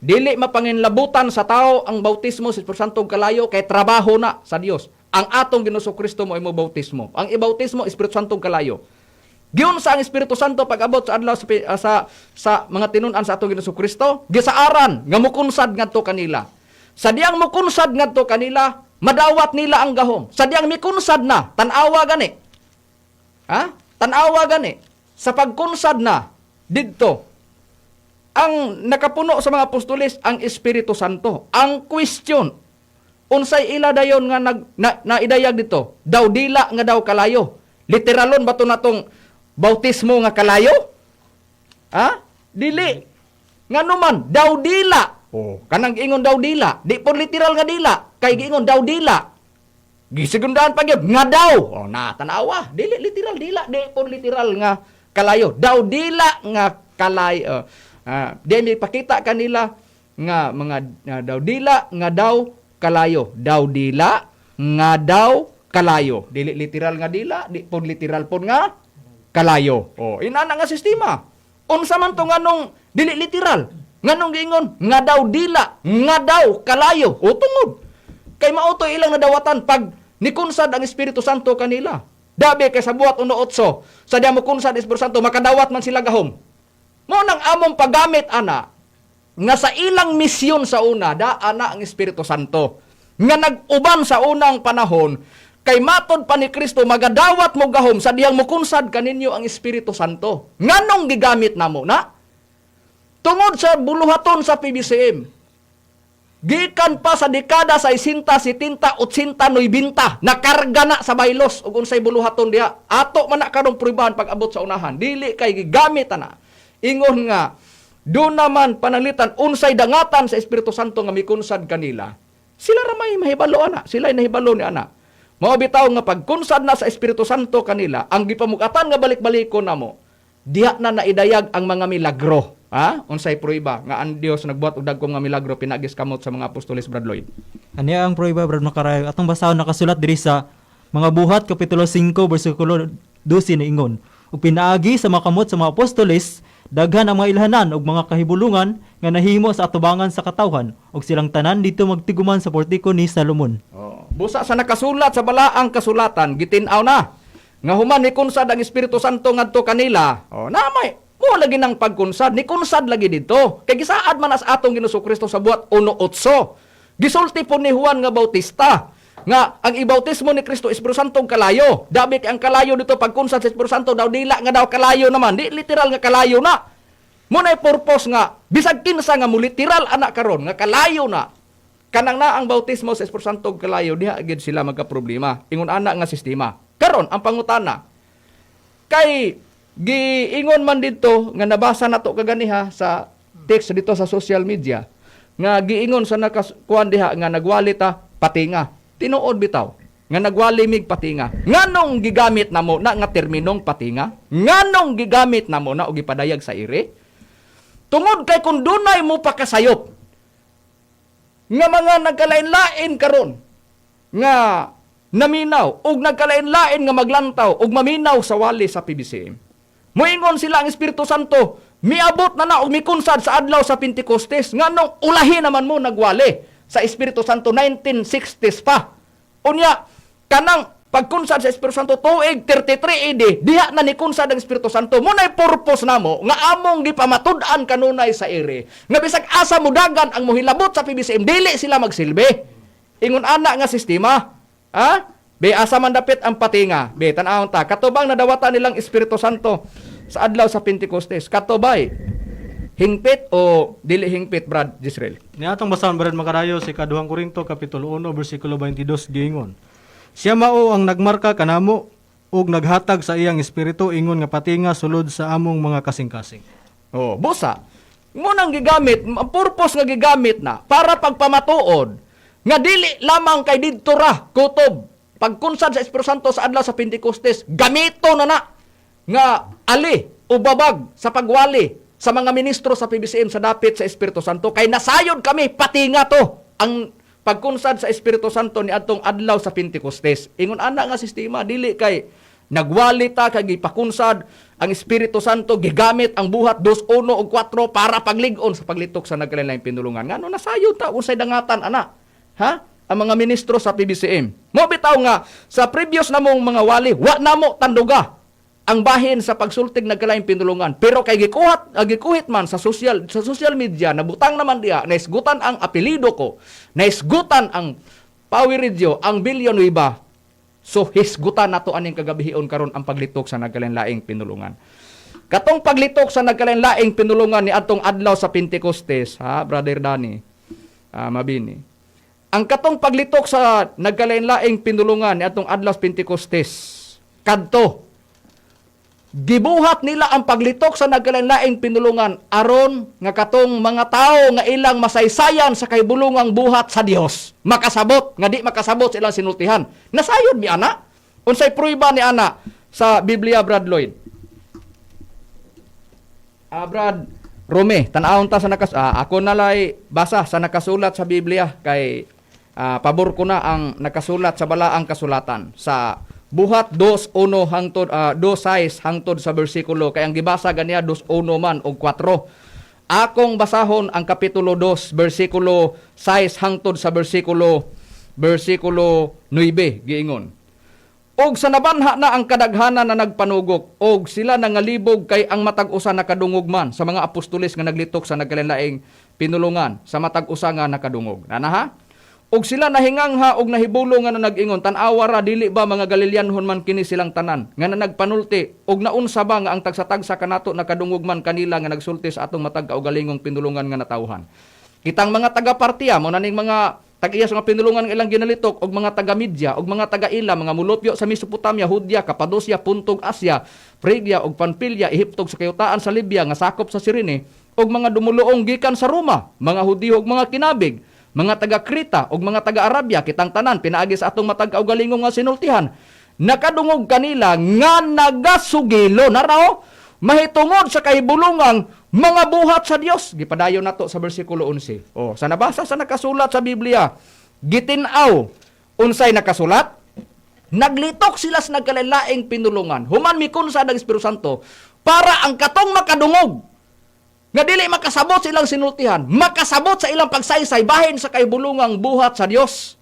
dili mapanginlabutan sa tao ang bautismo sa Espiritu Santo ug kalayo kay trabaho na sa Dios. Ang atong Ginoong Kristo mo imo bautismo. Ang ibautismo Espiritu Santo ug kalayo. Giunsa ang Espiritu Santo pag-abot sa adlaw sa, sa sa mga tinun-an sa atong Ginoong Kristo, gisaaran nga mukunsad ngadto kanila. Sa diyang mukunsad ngadto kanila, madawat nila ang gahom. Sa diyang mikunsad na, tan-awa gani. Ha? Tan-awa gani. Sa pagkunsad na didto, ang nakapuno sa mga apostoles ang Espiritu Santo. Ang question, unsay ila dayon nga naidayag dito? Daw dila nga daw kalayo. Literalon ba to natong bautismo nga kalayo? Ha? Dili. Ngano man, daw dila. Oh, kanang giingon daw dila, di po literal nga dila, kay giingon daw dila. Gisegundahan pa gyud nga daw. Oh, na tanawa, dili literal dila, di po literal nga kalayo. Daw dila nga kalay. Di may pakita kanila nga mga daw dila nga daw kalayo. Daw dila nga daw kalayo. Dili literal nga dila, di po literal po nga kalayo. Oh, inana nga sistema. Unsa man to nganong dili literal? Nganong giingon nga daw dila, nga daw kalayo. O tungod kay mao to ilang nadawatan pag nikunsad ang Espiritu Santo kanila. Dabi kay sa buhat 1:8, sa diya mo kunsad Espiritu Santo makadawat man sila gahom. Mao nang among paggamit ana nga sa ilang misyon sa una da ana ang Espiritu Santo nga nag-uban sa unang panahon kay matod pa ni Kristo magadawat mo gahom sa diyang mukunsad kaninyo ang Espiritu Santo. Nganong gigamit namo na? Tungod sa buluhaton sa PBCM, gikan pa sa dekada sa 60, 70, 80, 90, nakarga na sa baylos ug unsay buluhaton diha. Ato man na karong pruebahan pag abot sa unahan. Dili kay gigamit ana. Ingon nga do naman pananglitan unsay dangatan sa Espiritu Santo nga mikunsad kanila. Sila ra may mahibalo ana, sila ay nahibalo ni ana. Mao bitaw nga pagkunsad na sa Espiritu Santo kanila, ang gipamukatan nga balik-balikon namo, diha na naidayag ang mga milagro. Ha? Unsay prueba nga ang Dios nagbuhat og dagkong nga milagro pinagis kamot sa mga apostoles, Brad Lloyd? Aniya ang prueba, Brad Makarayo. Atong basahon nakasulat diri sa Mga Buhat kapitulo 5 bersikulo 12 na ingon: "Ug pinaagi sa mga kamot sa mga apostoles daghan ang mga ilhanan ug mga kahibulungan nga nahimo sa atubangan sa katawhan, ug silang tanan dito magtiguman sa portiko ni Salomon." Oh. Busa sa nakasulat sa balaang kasulatan, gitin-aw na nga human ni kunsad ang Espiritu Santo ngadto kanila. Oh, na may mo lagi nang pagkunsad, ni kunsad lagi dito. Kay gisaad man as atong Ginoong Kristo sa buhat 1:8. Gisulti po ni Juan nga Bautista nga ang ibautismo ni Kristo Espiritu Santo ang kalayo. Dabi kay ang kalayo dito pagkunsad sa Espiritu Santo daw dila nga daw kalayo naman, di literal nga kalayo na. Mo nay purpose nga bisag kinsa nga mo literal anak karon nga kalayo na. Kanang na ang bautismo sa Espiritu Santo ug kalayo diha gid sila magka problema. Ingon ana nga sistema. Karon ang pangutana kay giingon man didto nga nabasa nato kaganiha sa text dito sa social media nga giingon sa nakakuan diha nga nagwali ta patinga. Tinuod bitaw nga nagwali mig patinga. Nganong gigamit namo na nga terminong patinga? Nganong gigamit namo na og gipadayag sa ire? Tungod kay kung dunay mo pakasayop nga mga nagkalain-lain karon nga naminaw og nagkalain-lain nga maglantaw og maminaw sa wali sa PBCM. Moingon sila ang Espiritu Santo, miabot na na og mikunsad sa adlaw sa Pentecostes, nganong ulahi naman mo nagwali sa Espiritu Santo 1960s pa? Unya, kanang pagkunsad sa Espiritu Santo tuig 33 AD, diha na ni kunsad ang Espiritu Santo. Mo nay purpose namo nga among gipamatud-an kanunay sa ire. Nga bisag asa mudagan ang mohilabot sa PBCM, dili sila magsilbi. Ingon ana nga sistema. Ha? Be, asa man dapit ang patinga? Be, tan-awon ta. Katubang nadawatan nilang Espiritu Santo sa adlaw sa Pentecostes. Katubay, hingpit o dili hingpit, Brad Jisrael? Niatong basahon, Brad Makarayo, sa ikaduhang Korinto kapitulo 1 bersikulo 22 giingon: "Siya mao ang nagmarka kanamo ug naghatag sa iyang espiritu ingon nga patinga sulod sa among mga kasing-kasing." Oh, busa. Mo nang gigamit, ang purpose nga gigamit na para pagpamatuod nga dili lamang kay didto ra kutob. pagkunsad sa Espiritu Santo sa adlaw sa Pentecostes, gamito na na nga ali o babag sa pagwali sa mga ministro sa PBCM sa dapit sa Espiritu Santo, kay nasayod kami pati nga to ang pagkunsad sa Espiritu Santo ni adtong adlaw sa Pentecostes. Ingon ana nga sistema, dili kay nagwali ta kay gipakunsad ang Espiritu Santo, gigamit ang Buhat 2:1 ug 4 para paglig-on sa paglitok sa nagkalain pinulungan. Ngano nasayod ta, unsay dangatan ana? Ha? Ang mga ministro sa PBCM. Mo bitaw nga sa previous namong mga wali, wa namo tanduga ang bahin sa pagsultig nagkalaing pinulungan. Pero kay gikuhat, gikuhit man sa social media, nabutang naman diha, naisgutan ang apelyido ko, naisgutan ang Power Radio, ang Villanueva. So hisgutan nato aning kagabihion karon ang paglitok sa nagkalain-laing pinulungan. Katong paglitok sa nagkalain-laing pinulungan ni adtong adlaw sa Pentecostes, ha, Brother Danny, Mabini. Ang katong paglitok sa nagkalain-laing pinulungan ni adtong adlaw sa Pentecostes, kadto gibuhat nila ang paglitok sa nagkalain-laing pinulungan aron nga katong mga tao nga ilang masaysayan sa kahibulungang buhat sa Dios makasabot nga di makasabot sa ilang sinultihan. Nasayod mi ana. Unsay prueba ni ana sa Biblia, Brad Lloyd? Brad Rome, tan-awon ta sa ako nalay basa sa nakasulat sa Biblia kay pabor ko na ang nakasulat sa balaang kasulatan sa Buhat 2:1 hangtod 2:6 hangtod sa bersikulo, kay ang gibasa ganiya 2:1 man og 4. Akong basahon ang kapitulo 2 bersikulo 6 hangtod sa bersikulo 9, giingon. Og sa nabanha na ang kadaghanan na nagpanugok, og sila nangalibog kay ang matag usa nakadungog man sa mga apostoles nga naglitok sa nagkalain pinulungan sa matag usa nga nakadungog. Nana ha? Og sila nahingangha og nahibulo nga na nag-ingon, "Tan-awa ra, dili ba mga Galileanhon man kini silang tanan nga na nagpanulti? Og naunsa ba nga ang tagsa-tagsa kanato nakadungog man kanila nga nagsulti sa atong matag kaugalingong pinulungan nga natawhan? Kitang mga taga-Partia, mo na ning mga tag-iya sa mga pinulungan nga ilang ginalitok, og mga taga-Media, og mga taga-Ila, mga mulupyo sa Mesopotamia, Judea, Capadocia, Puntog Asia, Phrygia og Pamphylia, Ehipto sa kayutaan sa Libya nga sakop sa Cyrene, og mga dumuluong gikan sa Roma, mga Hudiyo og mga kinabig, mga taga Creta og mga taga Arabia, kitang tanan pinaagi sa atong matag kaugalingong nga sinultihan nakadungog kanila nga nagasugilo naraw mahitungod sa kahibulungang mga buhat sa Dios." Gipadayon nato sa bersikulo 11. Oh, sa nabasa sa nakasulat sa Biblia, gitin-aw unsay nakasulat. Naglitok sila sa nagkalain pinulungan human mikunsa ng Espiritu Santo para ang katong makadungog nga dili makasabot sa ilang sinultihan, makasabot sa ilang pagsaysay bahin sa kahibulungang buhat sa Dios.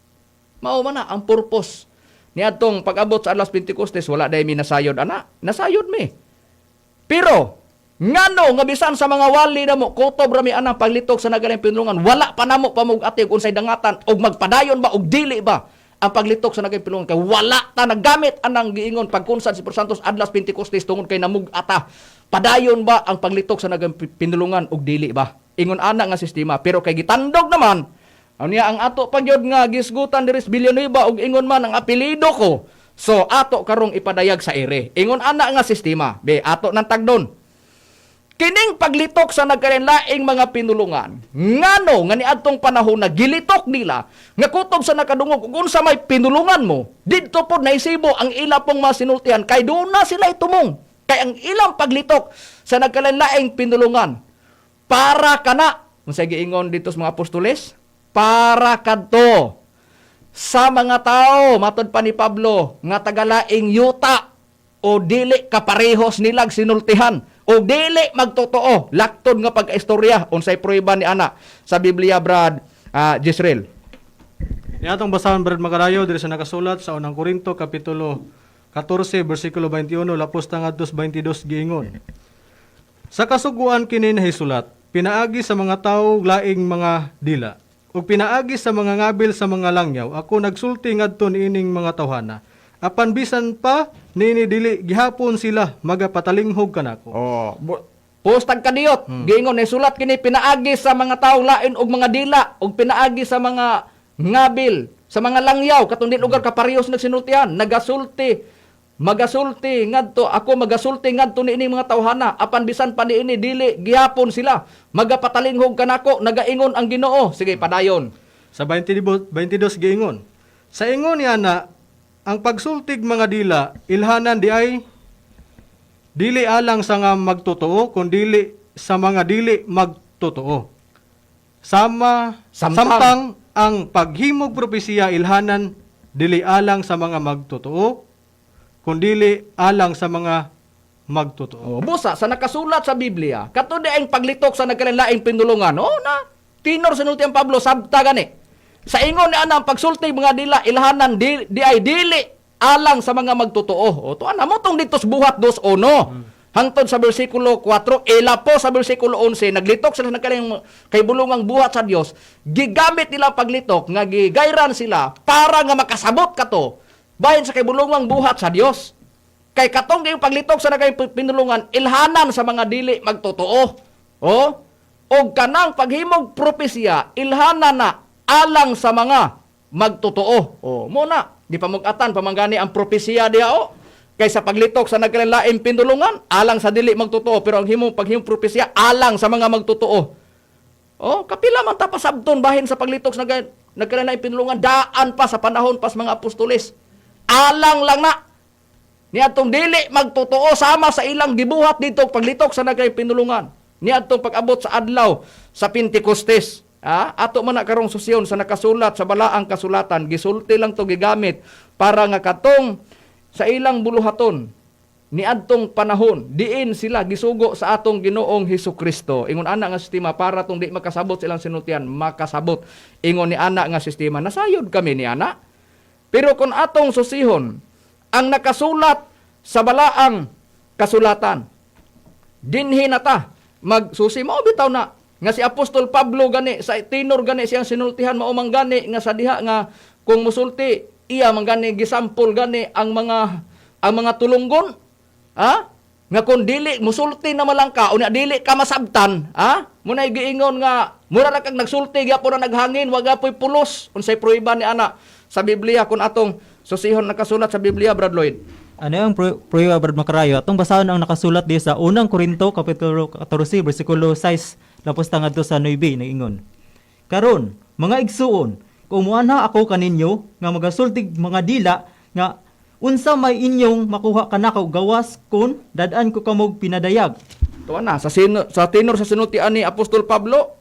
Mao man na ang purpose niadtong pag-abot sa adlaw Pentecostes. Wala dai mi nasayod ana, nasayod mi. Pero ngano nga bisan sa mga wali namo, kutob ra mi anang paglitok sa nagalaing pinulungan, wala pa namo pamug-ati og unsay dangatan og magpadayon ba og dili ba ang paglitok sa nagalaing pinulungan, kay wala ta nagamit anang giingon pagkunsad si Santos adlaw Pentecostes tungod kay namug-ata. Padayon ba ang paglitok sa nagalaing pinulungan og dili ba? Ingon ana nga sistema. Pero kay gitandog naman unya ang ato pa gyud nga gisgutan diri sa Villanueva og ingon man ang apelyido ko. So ato karong ipadayag sa ere. Ingon ana nga sistema. Be ato nang tagdon. Kining paglitok sa nagkalain-laing mga pinulungan, ngano nga niadtong panahon na gilitok nila nga kutob sa nakadungog ug unsa may pinulungan mo, didto pod naisibo ang ila pong mga sinultihan kay doon na sila itumong. Kay ang ilang paglitok sa nagkalain-laing pinulungan para kana, unsay giingon dito sa mga apostoles, para kadto sa mga tao, matod pa ni Pablo, nga tagalaing yuta o dili kaparehos nilag sinultihan o dili magtotoo laktod nga pagkaistorya. Unsay prueba ni ana sa Biblia, Brad Jezreel? Ni atong basahon, Brad Makarayo, diri sa nakasulat sa Unang Korinto kapitulo 14 bersikulo 21 lapos ta ngadto sa 22, giingon. Sa kasuguan kini nahisulat, pinaagi sa mga tawo laing mga dila ug pinaagi sa mga ngabil sa mga langyaw ako nagsulti ngadto niining mga tawhana. Apan bisan pa niini, dili gihapon sila magapatalinghog kanako. Oh, pustag kadiyot. Giingon ni sulat kini pinaagi sa mga tawo lain og mga dila og pinaagi sa mga ngabil sa mga langyaw, katong di lugar kaparehos nagsinultihan, nagasulti magasulti ngadto ako magasulti ngadto niini mga tawhana, apan bisan pa niini, dili gihapon sila magapatalinghog kanako, nagaingon ang Ginoo. Sige, padayon. Sa 22, 22 giingon. Sa ingon niya na Ang pagsultig mga dila ilhanan di ay dili alang sa nga magtotoo kundili sa mga dili magtotoo. Sama Samtang. Samtang ang paghimog propesiya ilhanan dili alang sa mga magtotoo kundili alang sa mga magtotoo. Oh, busa sa nakasulat sa Biblia, kato di ang paglitok sa nagkalainlaing pinulungan. Oh na, tinor sa nulti ang Pablo sabta gani. Sa ingon ni ana ang pagsulti mga dila ilhanan di ay dili alang sa mga magtotoo. O to ana mo tong dito sa Buhat 2:1. Hangtod sa bersikulo 4, ila po sa bersikulo 11, naglitok sila sa nagkalaing kay bulungang buhat sa Dios, gigamit nila ang paglitok nga gigayran sila para nga makasabot kato bahin sa kay bulungang buhat sa Dios. Kay katong kayong paglitok sa nagayong pinulungan, ilhanan sa mga dili magtotoo. O? Og kanang paghimog propesya, ilhanan na alang sa mga magtotoo. O, mo na, di pamugatan pamanggani ang propesya diha o. Kay sa paglitok sa nagkalain pinulungan, alang sa dili magtotoo, pero ang himong paghimog propesya alang sa mga magtotoo. Oh, kapila man ta pasabton bahin sa paglitok sa nagkalain pinulungan daan pa sa panahon pas mga apostoles. Alang lang na niadtong dili magtotoo sama sa ilang gibuhat dito paglitok sa nagkay pinulungan. Niadtong pag-abot sa adlaw sa Pentecostes. Ah, ato man na karong susyon sa nakasulat sa balaang kasulatan, gisulti lang to gigamit para nga katong sa ilang buluhaton niadtong panahon diin sila gisugo sa atong Ginoong Hesus Kristo. Ingon ana nga sistema para tong di makasabot sa ilang sinultian, makasabot. Ingon ni ana nga sistema, nasayod kami ni ana. Pero kung atong susihon ang nakasulat sa balaang kasulatan, dinhi na ta magsusi mao bitaw na nga si Apostol Pablo gani sa tinor gani siyang sinultihan mao man gani nga sa diha nga kung musulti iya man gani gisampol gani ang mga tulunggon, ha, nga kung dili musulti na malang ka unya dili ka masabtan, ha, munay giingon nga mura ra kag nagsulti gyapon na naghangin, wa gapoy pulos. Unsay prueba ni ana sa Biblia kung atong susihon nakasulat sa Biblia, Brad Lloyd? Ano ang prueba, Brad Makarayo? Atong basahon ang nakasulat di sa unang Korinto kapitulo 14 bersikulo 6 lapos ta ngadto sa 9 nag-ingon. Karon, mga igsuon, kung muanha ako kaninyo nga magasultig mga dila nga unsa may inyong makuha kanako gawas kun dad-an ko kamog pinadayag. Tuwa na, sa tinor sa sinultian ni Apostol Pablo.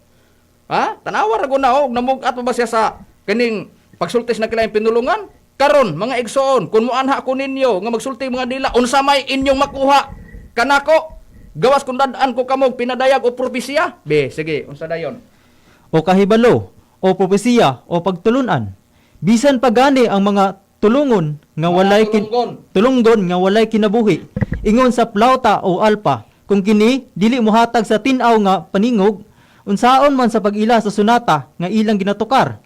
Ha? Tanawa ra guna og namug-at pa ba siya sa kaning pagsulti sa nagkalaing pinulungan? Karon, mga igsoon, kung muanha ko ninyo nga magsulti mga dila, unsa may inyong makuha kanako? Gawas kung dad-an ko kamog pinadayag o propesya? Be, sige, unsa dayon? O kahibalo o propesiya o pagtulunan. Bisan pa gani ang mga tulungon nga Mga walay tulunggon. Tulunggon nga walay kinabuhi. Ingon sa plauta o alpa, kung kini dili mohatag sa tin-aw nga paningog, unsaon man sa pag-ila sa sunata nga ilang ginatukar.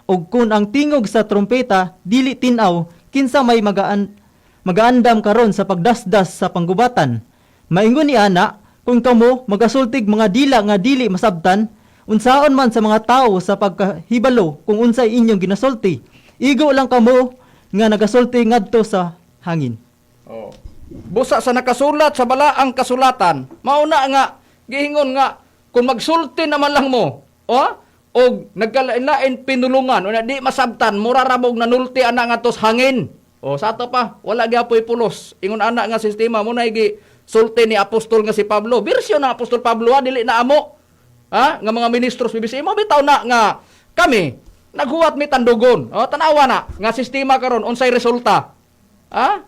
Og kung ang tingog sa trompeta dili tin-aw, kinsa may magaandam karon sa pagdasdas sa panggubatan. Maingon ni ana, kung kamo magasultig mga dila nga dili masabtan, unsaon man sa mga tawo sa pagkahibalo kung unsay inyong ginasulti. Igo lang kamo nga nagasulti ngadto sa hangin. Oh. Busa sa nakasulat sa balaang kasulatan, mauna nga gihingon nga kung magsulti naman lang mo, oh, og nagkalain-lain pinulungan, una di masabtan, mura ra mog nanulti ana nga tos hangin. O sa ato pa, wala gyapoy pulos. Ingon ana nga sistema mo na gi sulti ni apostol nga si Pablo. Bersyon ng apostol Pablo ha, dili na amo. Ha? Nga mga ministros BBC mo bitaw na nga kami naghuwat mi tandugon. O tanawa na nga sistema karon unsay resulta. Ha?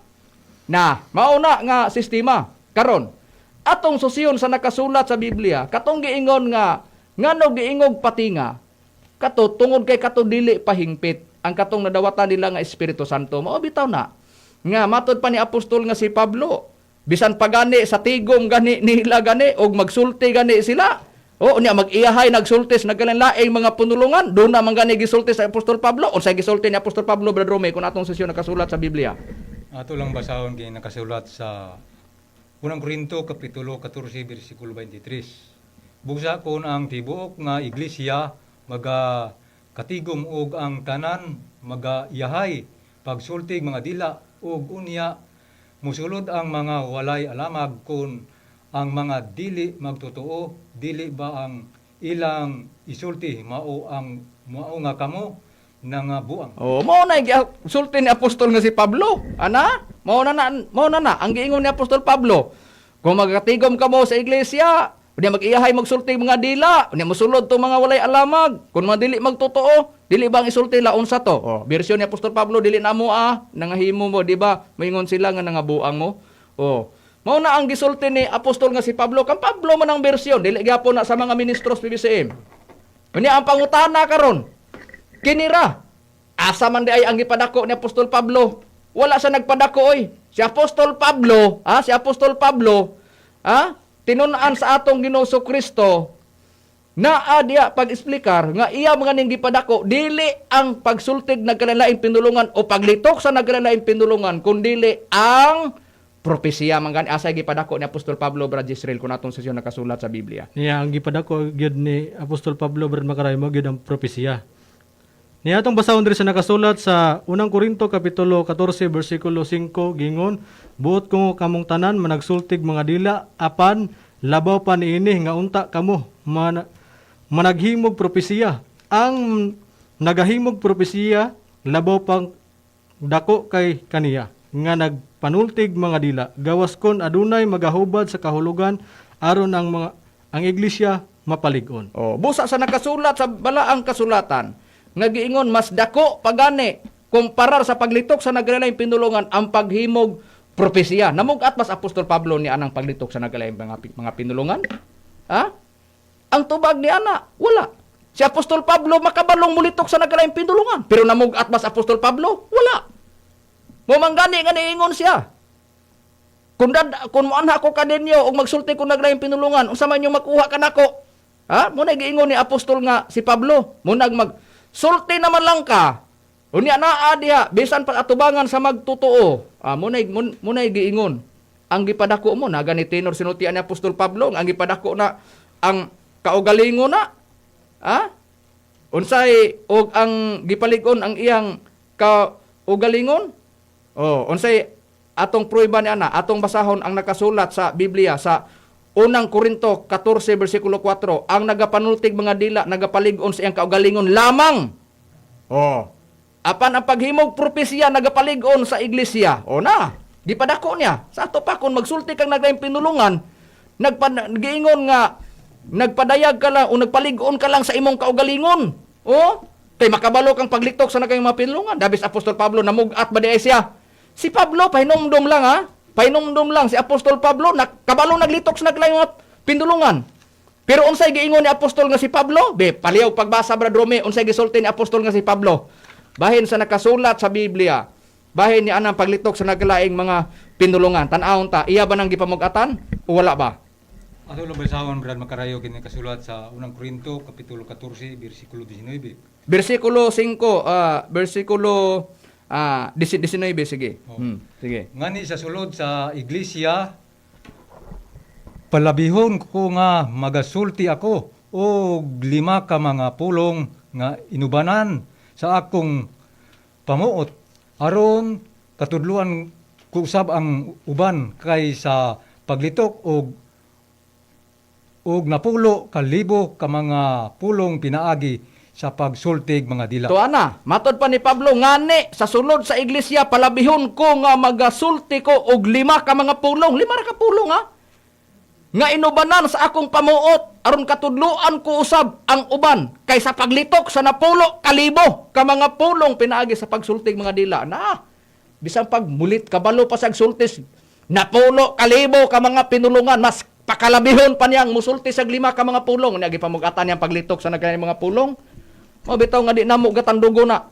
Na, mauna nga sistema karon. Atong susiyon sa nakasulat sa Biblia, katong giingon nga ngano giingog patinga, kato tungod kay kato dili pahingpit ang katong nadawatan nila nga Espiritu Santo. Mao bitaw na nga matod pa ni apostol nga si Pablo, bisan pa gani sa tigom gani nila gani og magsulti gani sila. O unya mag-iyahay nagsulti sa nagkalanlaing mga punulungan, doon na man gani gisulti sa apostol Pablo. Unsay gisulti ni apostol Pablo, Brad Rome, kung atong sesyon nakasulat sa Biblia? Ato lang basahon kay nakasulat sa Unang Korinto kapitulo 14 bersikulo 23. Bugsa kon ang tibuok nga iglesia maga katigom og ang tanan maga iyahay pagsultig mga dila og unya musulod ang mga walay alamag kon ang mga dili magtotoo, dili ba ang ilang isulti mao ang mao nga kamo Nangabuang. Oh, mao na sulti ni apostol nga si Pablo. Ana? Mao na na ang giingon ni apostol Pablo. Kung magkatigom kamo sa iglesia, unya mag-iyahay magsulti mga dila, unya mosulod to mga walay alamag. Kung mga dili magtotoo, dili ba ang isulti laon sa to? Oh, bersyon ni apostol Pablo dili na mo nangahimo mo, di ba? Moingon sila nga nangabuang mo. Oh. Mao na ang gisulti ni apostol nga si Pablo. Kang Pablo man ang bersyon, dili gyapon na sa mga ministros PBCM. Unya ang pangutana karon, kinira, asa man di ay ang gipadako ni Apostol Pablo? Wala siya nagpadako oy. Si Apostol Pablo, si Apostol Pablo, tinun-an sa atong Ginoo Kristo naa diya pag-explicar nga iya mga ning gipadako dili ang pagsultig nagkalalaing pinulungan o paglitok sa nagkalalaing pinulungan, kundili ang propesiya man gani. Asa gipadako ni Apostol Pablo, Brad Israel, kung atong sesyon nakasulat sa Biblia? Niya ang gipadako gyud ni Apostol Pablo, Brad Makarayo, mo gyud ang propesiya. Niya atong basahon diri sa nakasulat sa Unang Korinto kapitulo 14 bersikulo 5, gingon, "Buot ko kamong tanan managsultig mga dila, apan labaw pa niini nga unta kamo managhimog propesiya. Ang nagahimog propesiya labaw pang dako kay kaniya nga nagpanultig mga dila, gawas kon adunay magahubad sa kahulugan aron ang mga ang iglesia mapalig-on." Oh, busa sa nakasulat sa balaang kasulatan nga giingon mas dako pagani kumparar sa paglitok sa naglaing pinulungan ang paghimog propesiya. Namugat mas Apostol Pablo ni anang paglitok sa naglaing mga pinulungan? Ha? Ang tubag ni ana, wala. Si Apostol Pablo makabalong mulitok sa naglaing pinulungan, pero namugat mas Apostol Pablo? Wala. Mo manggani nga niingon siya. Kung moanha ko kaninyo og magsulti ko naglaing pinulungan, unsa man yung makuha kanako? Ha? Mo na giingon ni apostol nga si Pablo, mo nag mag sulti naman lang ka. Unya naa diha bisan pa atubangan sa magtotoo. Ah, mo na giingon. Ang gipadako mo na gani tenor sinultian ni apostol Pablo, ang gipadako na ang kaugalingon na. Ha? Unsay og ang gipalig-on ang iyang kaugalingon? Oh, unsay atong prueba ni ana, atong basahon ang nakasulat sa Biblia sa Unang Korinto 14 bersikulo 4, ang nagapanultig mga dila nagapalig-on sa iyang kaugalingon lamang. Oh. Apan ang paghimog propesiya nagapalig-on sa iglesia. O na, gipadako niya. Sa ato pa kung magsulti kang naglaing pinulungan, giingon nga nagpadayag ka lang o nagpalig-on ka lang sa imong kaugalingon. Oh, kay makabalo kang paglitok sa nagayong mga pinulungan. Dabis Apostol Pablo namugat ba di ay siya? Si Pablo pahinumdum lang ha. Pahinumdum lang si Apostol Pablo nakabalo naglitok sa naglayong mga pinulungan. Pero unsay giingon ni apostol nga si Pablo? Be, paliw pagbasa, Brad Rome, unsay gisulti ni apostol nga si Pablo? Bahin sa nakasulat sa Biblia, bahin ni anang paglitok sa naglaing mga pinulungan. Tan-awon ta, iya ba nang gipamug-atan o wala ba? Ato lang basahon, Brad Makarayo, kini kasulat sa Unang Korinto kapitulo 14 bersikulo 19. Bersikulo 5, bersikulo 19, sige. Oh. Sige. Ngani sa sulod sa iglesia palabihon ko nga magasulti ako og lima ka mga pulong nga inubanan sa akong pamuot aron katudluan ko usab ang uban kay sa paglitok og og napulo ka libo ka mga pulong pinaagi sa pagsultig mga dila. To ana, matod pa ni Pablo ngani sa sulod sa iglesia palabihon ko nga magasulti ko og lima ka mga pulong, lima ra ka pulong ha. Nga inubanan sa akong pamuot aron katudluan ko usab ang uban kaysa paglitok sa napulo kalibo ka mga pulong pinaagi sa pagsultig mga dila. Na bisan pag mulit kabalo pa sa sultis napulo kalibo ka mga pinulungan, mas pakalabihon pa niyang musulti sa lima ka mga pulong. Nya gipamugatan niyang paglitok sa nagkalaing mga pulong. Mao bitaw nga di namo gatandugon na.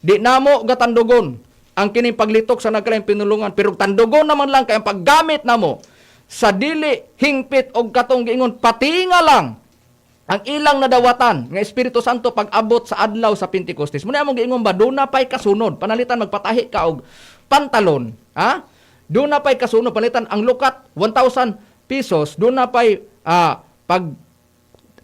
Di namo gatandugon ang kining paglitok sa nagkalaing pinulungan, pero tandugon naman lang kay ang paggamit namo sa dili hingpit og katong giingon patinga lang ang ilang nadawatan nga Espiritu Santo pag-abot sa adlaw sa Pentecostes. Muna among giingon ba, duna pay kasunod. Panalitan magpatahi ka og pantalon, ha? Duna pay kasunod, panalitan ang lukat 1,000 pesos, duna pay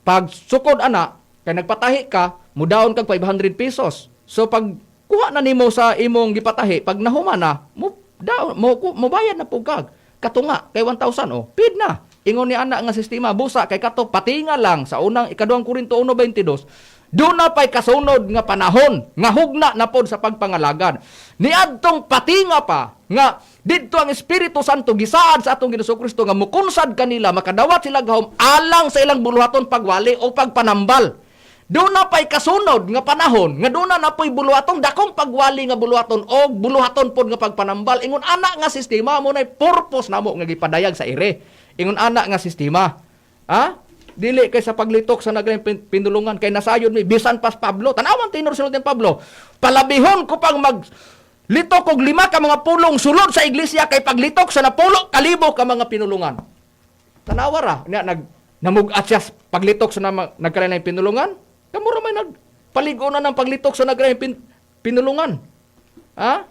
pagsukod ana kay nagpatahi ka, mudaon kag 500 pesos. So pag kuha na nimo sa imong gipatahi, pag nahuman na, mo daon mo, mo bayad na pug kag katunga kay 1,000, oh. Pid na. Ingon ni ana nga sistema busa kay kato patinga lang sa unang ikaduhang Korinto 1:22. Duna pa'y kasunod nga panahon nga hugna na pod sa pagpangalagad. Niadtong patinga pa nga didto ang Espiritu Santo gisaad sa atong Ginoong Kristo nga mukunsad kanila makadawat sila gahom alang sa ilang buluhaton pagwali o pagpanambal. Duna pa'y kasunod nga panahon nga duna na po'y buluhaton dakong pagwali nga buluhaton o buluhaton pod nga pagpanambal. Ingon ana nga sistema mo nay purpose namo nga gipadayag sa ire. Ingon ana nga sistema. Ha? Dili kay sa paglitok sa naglaing pinulungan kay nasayod mi bisan pas Pablo. Tan-awan tinor sulod ni Pablo. Palabihon ko pang mag litok og 5 ka mga pulong sulod sa iglesia kay paglitok sa napulo kalibo ka mga pinulungan. Tanawa ra nya nag namug-at siya paglitok sa nagkalain pinulungan. Kamura may nagpaligo na ng paglitok sa nagkalain pinulungan. Ha?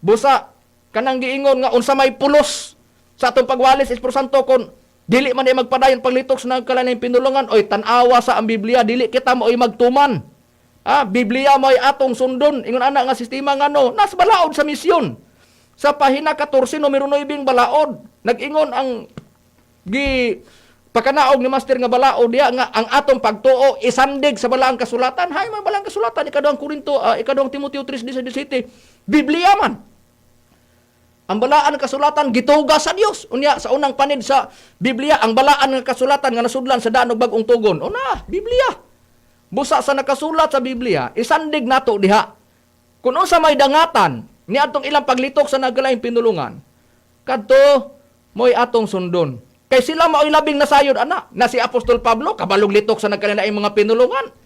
Busa kanang giingon nga unsa may pulos sa atong pagwali sa Espiritu Santo kon dili man ay magpadayon paglitok sa nagkalain pinulungan, oy tan-awa sa ang Biblia, dili kita mo oy magtuman. Ha? Biblia mo ay atong sundon. Ingon ana nga sistema ngano nas balaod sa misyon. Sa pahina 14 numero 9 balaod, nag-ingon ang gi pakanaog ni Master nga balaod diya nga ang atong pagtuo isandig sa balaang kasulatan. Hay may balaang kasulatan, ikaduhang Korinto, ikaduhang Timoteo 3:17. Biblia man. Ang balaan nga kasulatan gituga sa Dios. Unya sa unang panid sa Biblia ang balaan nga kasulatan nga nasudlan sa daan og bag-ong tugon. Una, Biblia. Busa sa nakasulat sa Biblia, isandig nato diha. Kung unsa may dangatan ni atong ilang paglitok sa nagalaing pinulungan, kadto mo'y atong sundon. Kay sila mao'y labing nasayod ana na si Apostol Pablo kabalog litok sa nagkalaing mga pinulungan.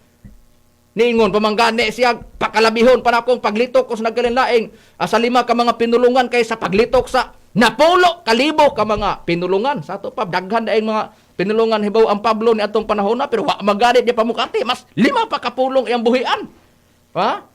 Niingon pamanggani siya pakalabihon pa nakong paglitok ko sa nagkalaing sa 5 ka mga pinulungan kaysa paglitok sa napulo kalibo ka mga pinulungan. Sa ato pa daghan daing mga pinulungan hibaw ang Pablo ni atong panahon na pero wa magani niya pamukati mas 5 pa kapulong iyang buhian. Ha?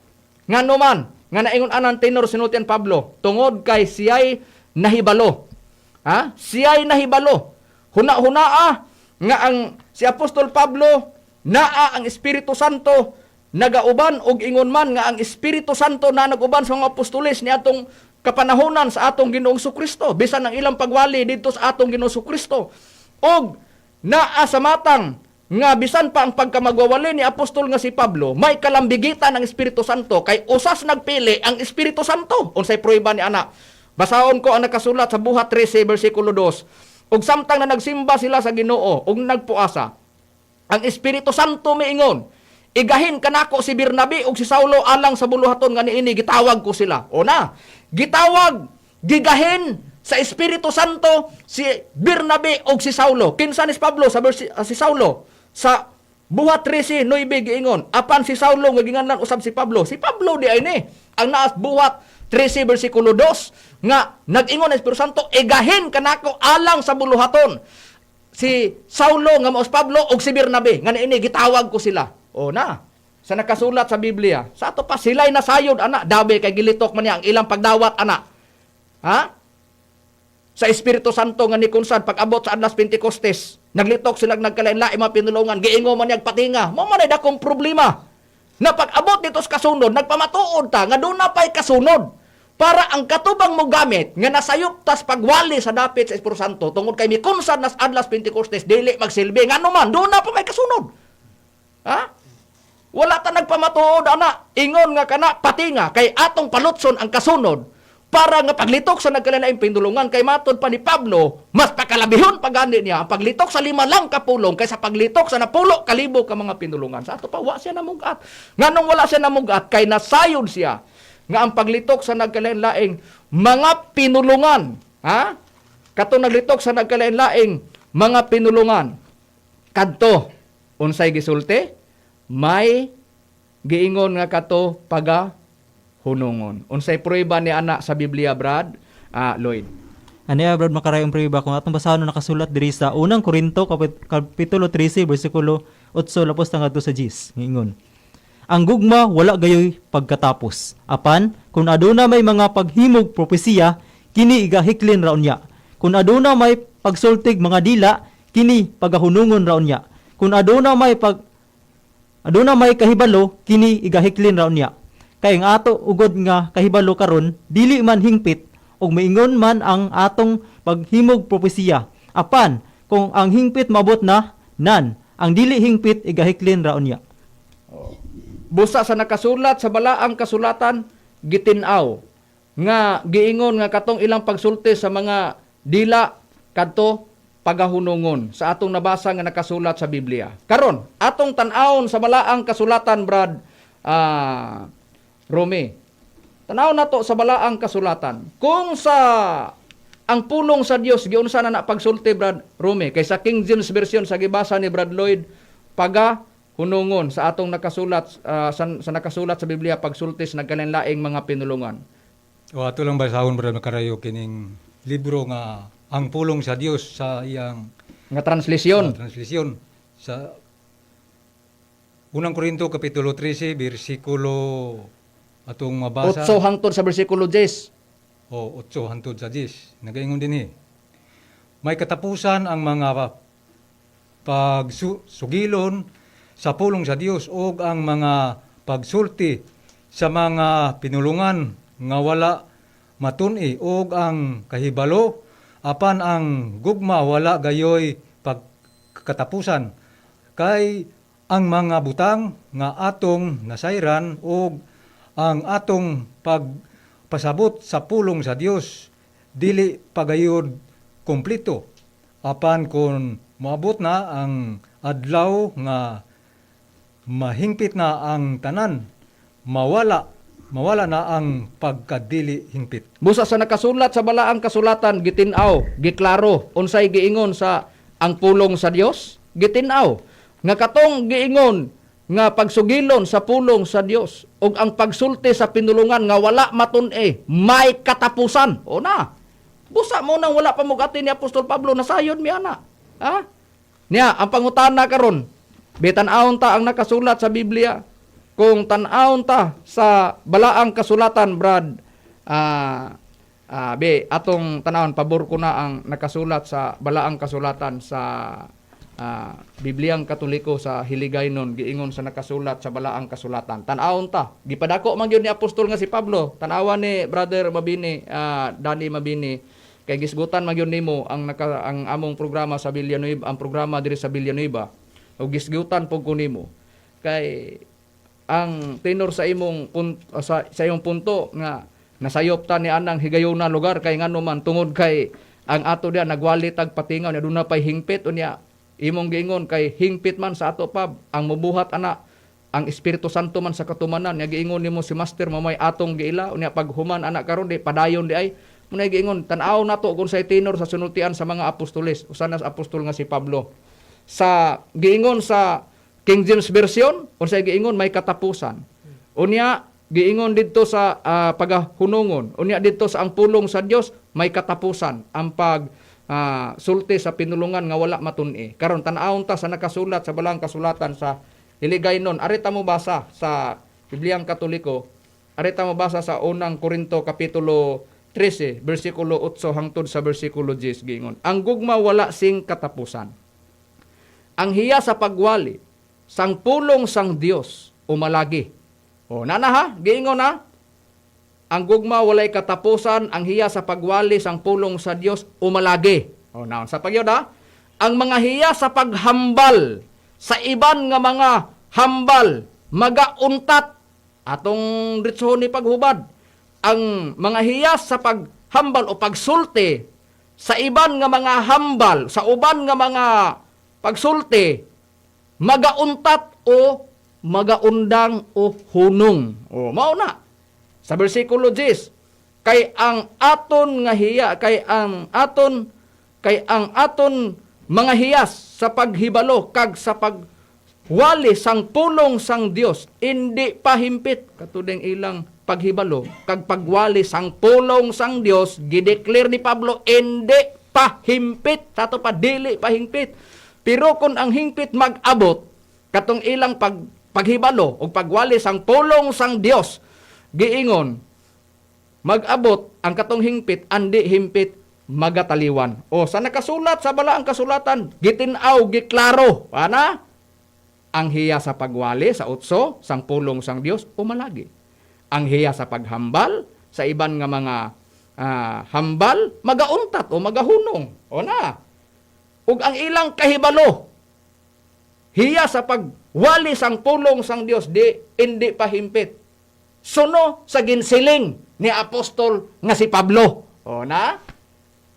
Ngano man nga naingon anang tenor sinultian Pablo tungod kay siya'y nahibalo. Ha? Siya'y nahibalo. Huna-hunaa nga ang si Apostol Pablo naa ang Espiritu Santo nagauban og ingon man nga ang Espiritu Santo na naguban sa mga apostoles ni atong kapanahonan sa atong Ginoong Kristo bisan ang ilang pagwali didto sa atong Ginoong Kristo og naa sa matang nga bisan pa ang pagkamagwawali ni apostol nga si Pablo may kalambigitan ang Espiritu Santo kay usas nagpili ang Espiritu Santo. Unsay prueba ni ana? Basahon ko ang nakasulat sa Buhat 13 bersikulo 2. Ug samtang na nagsimba sila sa Ginoo ug nagpuasa, ang Espiritu Santo miingon, igahin kanako si Bernabe ug si Saulo alang sa buluhaton nga niini gitawag ko sila. O na, gitawag, gigahin sa Espiritu Santo si Bernabe ug si Saulo. Kinsa ni Pablo sa si Saulo sa Buhat 13:9 giingon, apan si Saulo nga ginganlan usab si Pablo. Si Pablo di ay ni ang naas Buhat 13 bersikulo 2 nga nag-ingon ang Espiritu Santo, igahin kanako alang sa buluhaton si Saulo nga maos Pablo ug si Bernabe nga niini gitawag ko sila. O na, sa nakasulat sa Biblia, sa ato pa sila'y nasayod ana, dabi kay gilitok man niya ang ilang pagdawat ana. Ha? Sa Espiritu Santo nga nikunsad pag-abot sa Adlas Pentecostes, naglitok sila nagkalain-lain mga pinulungan, giingo man niyag patinga. Mao man ay dakong problema. Na pag-abot dito sa kasunod, nagpamatuod ta nga doon na pa'y kasunod para ang katubang mo gamit nga nasayop tas pagwali sa dapit sa Espiritu Santo tungod kay mikunsad nas Adlas Pentecostes dili magsilbi ngano man doon na pa may kasunod. Ha? Wala ta nagpamatuod ana ingon nga kana patinga kay atong palutson ang kasunod para nga paglitok sa nagkalain pinulungan kay matod pa ni Pablo mas pakalabihon pa gani niya ang paglitok sa 5 lang kapulong kaysa paglitok sa 10,000 ka mga pinulungan. Sa ato pa wa siya namugat. Nganong wala siya namugat kay nasayod siya nga ang paglitok sa nagkalain-laing mga pinulungan, ha? Kato naglitok sa nagkalain-laing mga pinulungan kadto unsay gisulti may giingon nga kato paga hunungon. Unsay prueba ni ana sa Biblia, Brad? Lloyd. Ano ya, Brad, makarayong prueba kung atong basahon na nakasulat diri sa unang Korinto kapitulo 13 bersikulo 8 lapos ngadto sa 10. Ngingon. Ang gugma wala gayoy pagkatapos. Apan kung aduna may mga paghimog propesiya, kini igahiklin ra unya. Kung aduna may pagsultig mga dila, kini pagahunungon ra unya. Kung aduna may kahibalo, kini igahiklin ra unya. Kay ang ato ugod nga kahibalo karon dili man hingpit ug maingon man ang atong paghimog propesiya. Apan kung ang hingpit maabot na, nan ang dili hingpit igahiklin ra unya. Oh. Busa sa nakasulat sa balaang kasulatan, gitin-aw nga giingon nga katong ilang pagsulti sa mga dila kadto pagahunungon sa atong nabasa nga nakasulat sa Biblia. Karon, atong tan-awon sa balaang kasulatan, Brad Rome. Tanaw nato sa balaang kasulatan. Kung sa ang pulong sa Dios giunsa na na pagsulti, Brad Rome, kay sa King James Version sa gibasa ni Brad Lloyd, paga hunungon sa atong nakasulat sa nakasulat sa Biblia, pagsulti sa nagkalainlaing mga pinulungan. O ato lang basahon, Brad Makarayo, kining libro nga Ang Pulong sa Dios sa iyang nga translation. Translation sa Unang Korinto kapitulo 13 bersikulo atong mabasa. 8 hangtod sa bersikulo 10. O 8 hangtod sa 10. Nagaingon dinhi. May katapusan ang mga pagsugilon sa pulong sa Dios ug ang mga pagsulti sa mga pinulungan nga wala matun-i ug ang kahibalo, apan ang gugma wala gayoy pagkatapusan, kay ang mga butang nga atong nasayran ug ang atong pagpasabot sa pulong sa Dios dili pagayod kompleto, apan kon moabot na ang adlaw nga mahingpit na ang tanan, mawala mawala na ang pagkadili hingpit. Busa sa nakasulat sa balaang kasulatan, gitin-aw, giklaro unsay giingon sa Ang Pulong sa Dios, gitin-aw nga katong giingon nga pagsugilon sa pulong sa Dios ug ang pagsulti sa pinulungan nga wala matun-e may katapusan. O na. Busa mo nang wala pa mugati ni Apostol Pablo, nasayod mi ana. Ha? Niya, ang pangutana karon, bitan-awon ta ang nakasulat sa Biblia. Kung tan-awon ta sa balaang kasulatan, Brad, be, atong tanawon, pabor ko na ang nakasulat sa balaang kasulatan sa Bibliang Katoliko sa Hiligaynon, giingon sa nakasulat sa balaang kasulatan. Tan-awon ta. Gipadako man gyud ni apostol nga si Pablo. Tan-awan ni Brother Mabini, Danny Mabini, kay gisgutan man gyud nimo ang among programa sa Villanueva, ang programa diri sa Villanueva. O gisgutan pug ko nimo. Kay ang tenor sa imong punto nga nasayop ta ni anang higayona lugar, kay ngano man, tungod kay ang ato diya nagwali tag patingaw nya duna pay hingpit. Unya imong giingon kay hingpit man sa ato pab ang mubuhat ana ang Espiritu Santo man sa katumanan nya giingon nimo si Master mamay atong giila. Unya paghuman ana karon, di padayon di ay munay giingon. Tan-aw nato kung say tenor sa sinultian sa mga apostoles, usa na sa apostol nga si Pablo, sa giingon sa King James Version, unsay giingon? May katapusan. Unya giingon didto sa pagahunungon. Unya didto sa Ang Pulong sa Dios, may katapusan ang pag sulti sa pinulungan nga wala matun-i. Karon tan-awon ta sa nakasulat sa balang kasulatan sa Hiligaynon. Arita mo basa sa Bibliang Katoliko. Arita mo basa sa Unang Korinto kapitulo 13 bersikulo 8 hangtod sa bersikulo 10, giingon. Ang gugma wala sing katapusan. Ang hiya sa pagwali sang pulong sang Dios umalagi. O nana ha, giingon na. Ang gugma walay katapusan, ang hiya sa pagwali sang pulong sa Dios umalagi. O naon sa pagyod ha? Ang mga hiya sa paghambal sa iban nga mga hambal magauntat, atong ditso ni paghubad. Ang mga hiya sa paghambal o pagsulti sa iban nga mga hambal, sa uban nga mga pagsulti, magauntat o magaundang o hunong. O mao na. Sa bersikulo 10, kay ang aton nga hiya, kay ang aton mga hiyas sa paghibalo kag sa pagwali sang pulong sang Dios hindi pahimpit. Katudeng ilang paghibalo kag pagwali sang pulong sang Dios, gideclare ni Pablo, hindi pahimpit. Sa ato pa, dili pahimpit, pero kung ang hingpit mag-abot, katong ilang paghibalo o pagwali sang pulong sang Dios, giingon mag-abot ang katong hingpit, andi himpit, magataliwan. O sa nakasulat sa balaang kasulatan, gitin-aw, giklaro ana, ang hiya sa pagwali sa utso sang pulong sang Dios umalagi. Ang hiya sa paghambal sa iban nga mga hambal magauntat o magahunong. O na. Ug ang ilang kahibalo hiya sa pagwali sang pulong sang Dios di hindi pa himpit. Suno sa ginsiling ni apostol nga si Pablo. O na?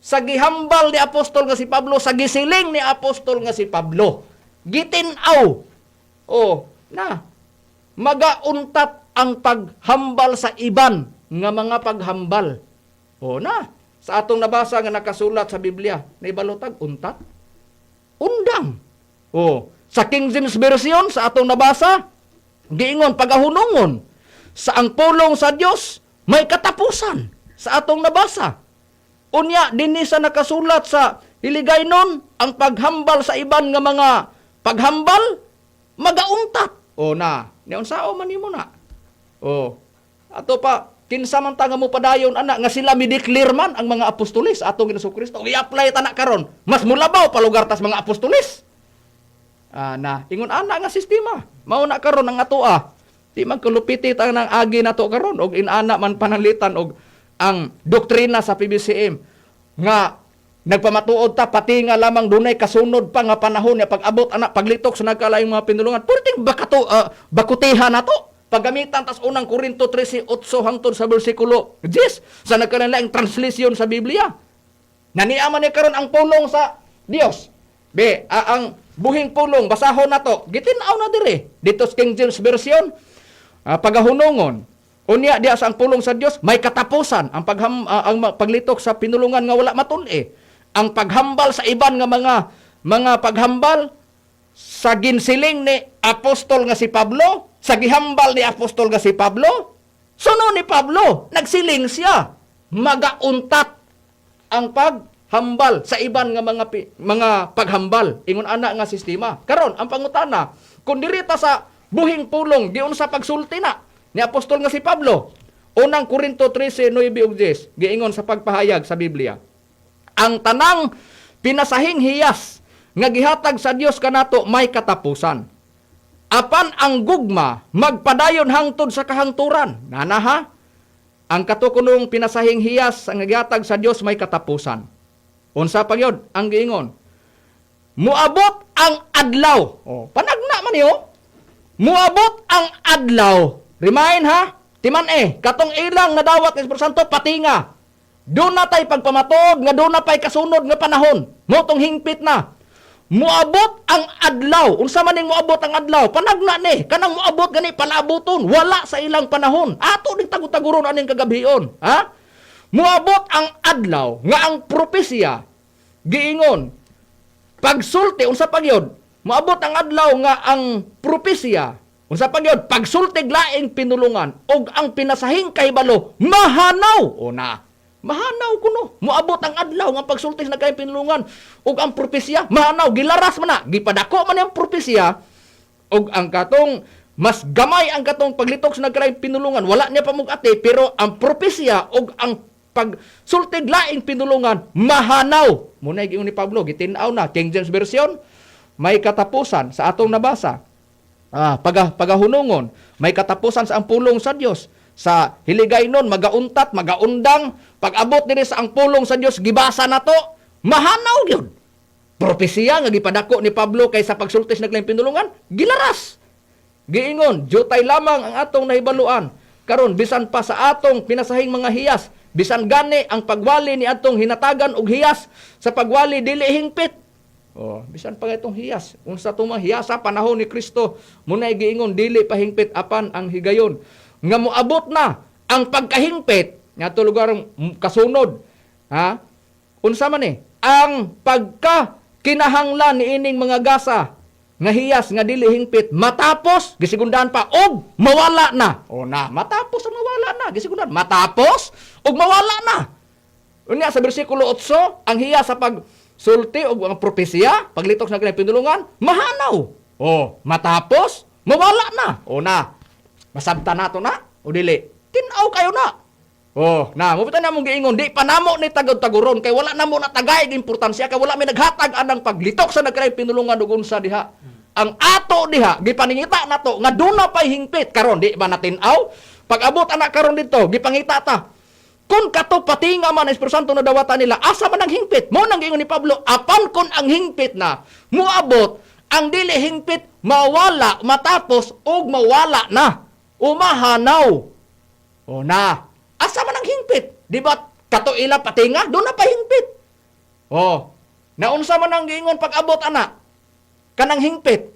Sa gihambal ni apostol nga si Pablo, sa gisiling ni apostol nga si Pablo. Gitin-aw. O na? Magauntat ang paghambal sa iban nga mga paghambal. O na? Sa atong nabasa nga nakasulat sa Biblia, naibalotag untat? Undang. O, sa King James Version, sa atong nabasa, giingon pagahunungon sa ang pulong sa Dios may katapusan sa atong nabasa. Unya dinhi sa nakasulat sa Hiligaynon, ang paghambal sa iban nga mga paghambal magauntat. O na, niunsao man nimo na. O, ato pa kinsa man ta nga mo padayon ana nga sila mi-declare man ang mga apostoles atong Ginoong Kristo. I-apply ta na karon. Mas mulabaw palugar tas mga apostoles. Ah, na ingon ana nga sistema. Mao na karon ang atoa. Di man kulupiti ta ng agi nato karon og inana man pananglitan og ang doktrina sa PBCM nga nagpamatuod ta pati nga lamang dunay kasunod pa nga panahon nga pag-abot ana paglitok sa nagkalaing mga pinulungan. Purting bakato bakutihan nato paggamitan tas unang Korinto 13:8 hangtod sa bersikulo 10 sa nagkalaing translation sa Biblia. Naniaman ni karon ang pulong sa Dios. Be, ang buhing pulong basahon nato. Gitin-aw na dire. Dito sa King James Version, pagahunungon. Unya diya sa ang pulong sa Dios may katapusan ang paglitok sa pinulungan nga wala matun-e. Ang paghambal sa iban nga mga paghambal sa ginsiling ni apostol nga si Pablo, sa gihambal ni apostol nga si Pablo, suno ni Pablo, nagsiling siya, magauntat ang paghambal sa iban nga mga paghambal ingon ana nga sistema. Karon ang pangutana, kung diri ta sa buhing pulong giunsa pagsulti na ni apostol nga si Pablo, unang Korinto 13:9 ug 10, giingon sa pagpahayag sa Biblia, ang tanang pinasahing hiyas nga gihatag sa Dios kanato may katapusan. Apan ang gugma magpadayon hangtod sa kahangturan. Nana ha? Ang katukunong pinasahing hiyas ang gihatag sa Dios may katapusan. Unsa pa gyud ang giingon? Muabot ang adlaw. Oh, panagna man niyo. Muabot ang adlaw. Remind ha? Timan eh, katong ilang nadawat ni Espiritu Santo patinga. Doon na tay pagpamatuod nga doon na pa'y kasunod nga panahon. Mo tong hingpit na. Muabot ang adlaw. Unsa man ning muabot ang adlaw? Panagna ni, kanang muabot gani palabuton, wala sa ilang panahon. Ato ning tagutaguron aning kagabhion, ha? Muabot ang adlaw nga ang propesya giingon pagsulti unsa pa gyud? Moabot ang adlaw nga ang propesya unsa pa gyud? Pagsultig laing pinulungan og ang pinasahing kahibalo mahanaw. O na, mahanaw kuno. Moabot ang adlaw nga pagsulti sa nagkayang pinulungan ug ang propesya mahanaw, gilaras man na, gipadako man ang propesya ug ang katong mas gamay ang katong paglitok sa nagkalaing pinulungan, wala niya pamugati, pero ang propesya ug ang pagsultig laing pinulungan mahanaw. Muna giingon ni Pablo, gitin-aw na King James Version, may katapusan sa atong nabasa. Pagahunungon, may katapusan sa ang pulong sa Dios. Sa hiligay nun, magauntat, magaundang, pag-abot diri sa ang pulong sa Dios, gibasa na to, mahanaw gyud. Propesiya nga gipadako ni Pablo kaysa pagsulti sa naglaing pinulungan, gilaras. Giingon, jutay lamang ang atong nahibaluan. Karon bisan pa sa atong pinasahing mga hiyas, bisan gani ang pagwali ni atong hinatagan og hiyas sa pagwali dili hingpit. Oh, bisan pa itong hiyas, unsa tong mga hiyas sa panahon ni Kristo, munay giingon dili pa hingpit apan ang higayon nga moabot na ang pagkahingpit ngadto lugar kasunod. Ha? Unsa man eh? Ang pagka kinahanglan niining mga gasa nga hiyas nga dili hingpit matapos gisigundahan pa og mawala na. O na, matapos og mawala na, gisigundahan matapos og mawala na. Unya sa bersikulo 8, ang hiyas sa pagsulti og ang propesiya, paglitok sa kanyang pinulungan, mahanaw. O, matapos mawala na. O na, masabta na to na o dili. Tin-aw kayo na. Oh, na, mo na mong giingon, di pa namo ni tagod-taguron kay wala namo natagay og importansya kay wala mi naghatag anang paglitok sa nagkalaing pinulungan ug unsa diha. Ang ato diha gipaningita nato nga duna pay hingpit karon di ba natin-aw? Pag-abot anak karon didto, gipangita ta. Kung kato patinga man ang Espiritu Santo na dawatan nila, asa man ang hingpit? Mo nang giingon ni Pablo, apan kon ang hingpit na muabot Ang dili hingpit mawala, matapos ug mawala na. Umahanaw. O na. Asa man ang hingpit? Di ba kato ila patinga? Doon na pa hingpit. O. Naunsa man ang giingon pag-abot ana? Kanang hingpit.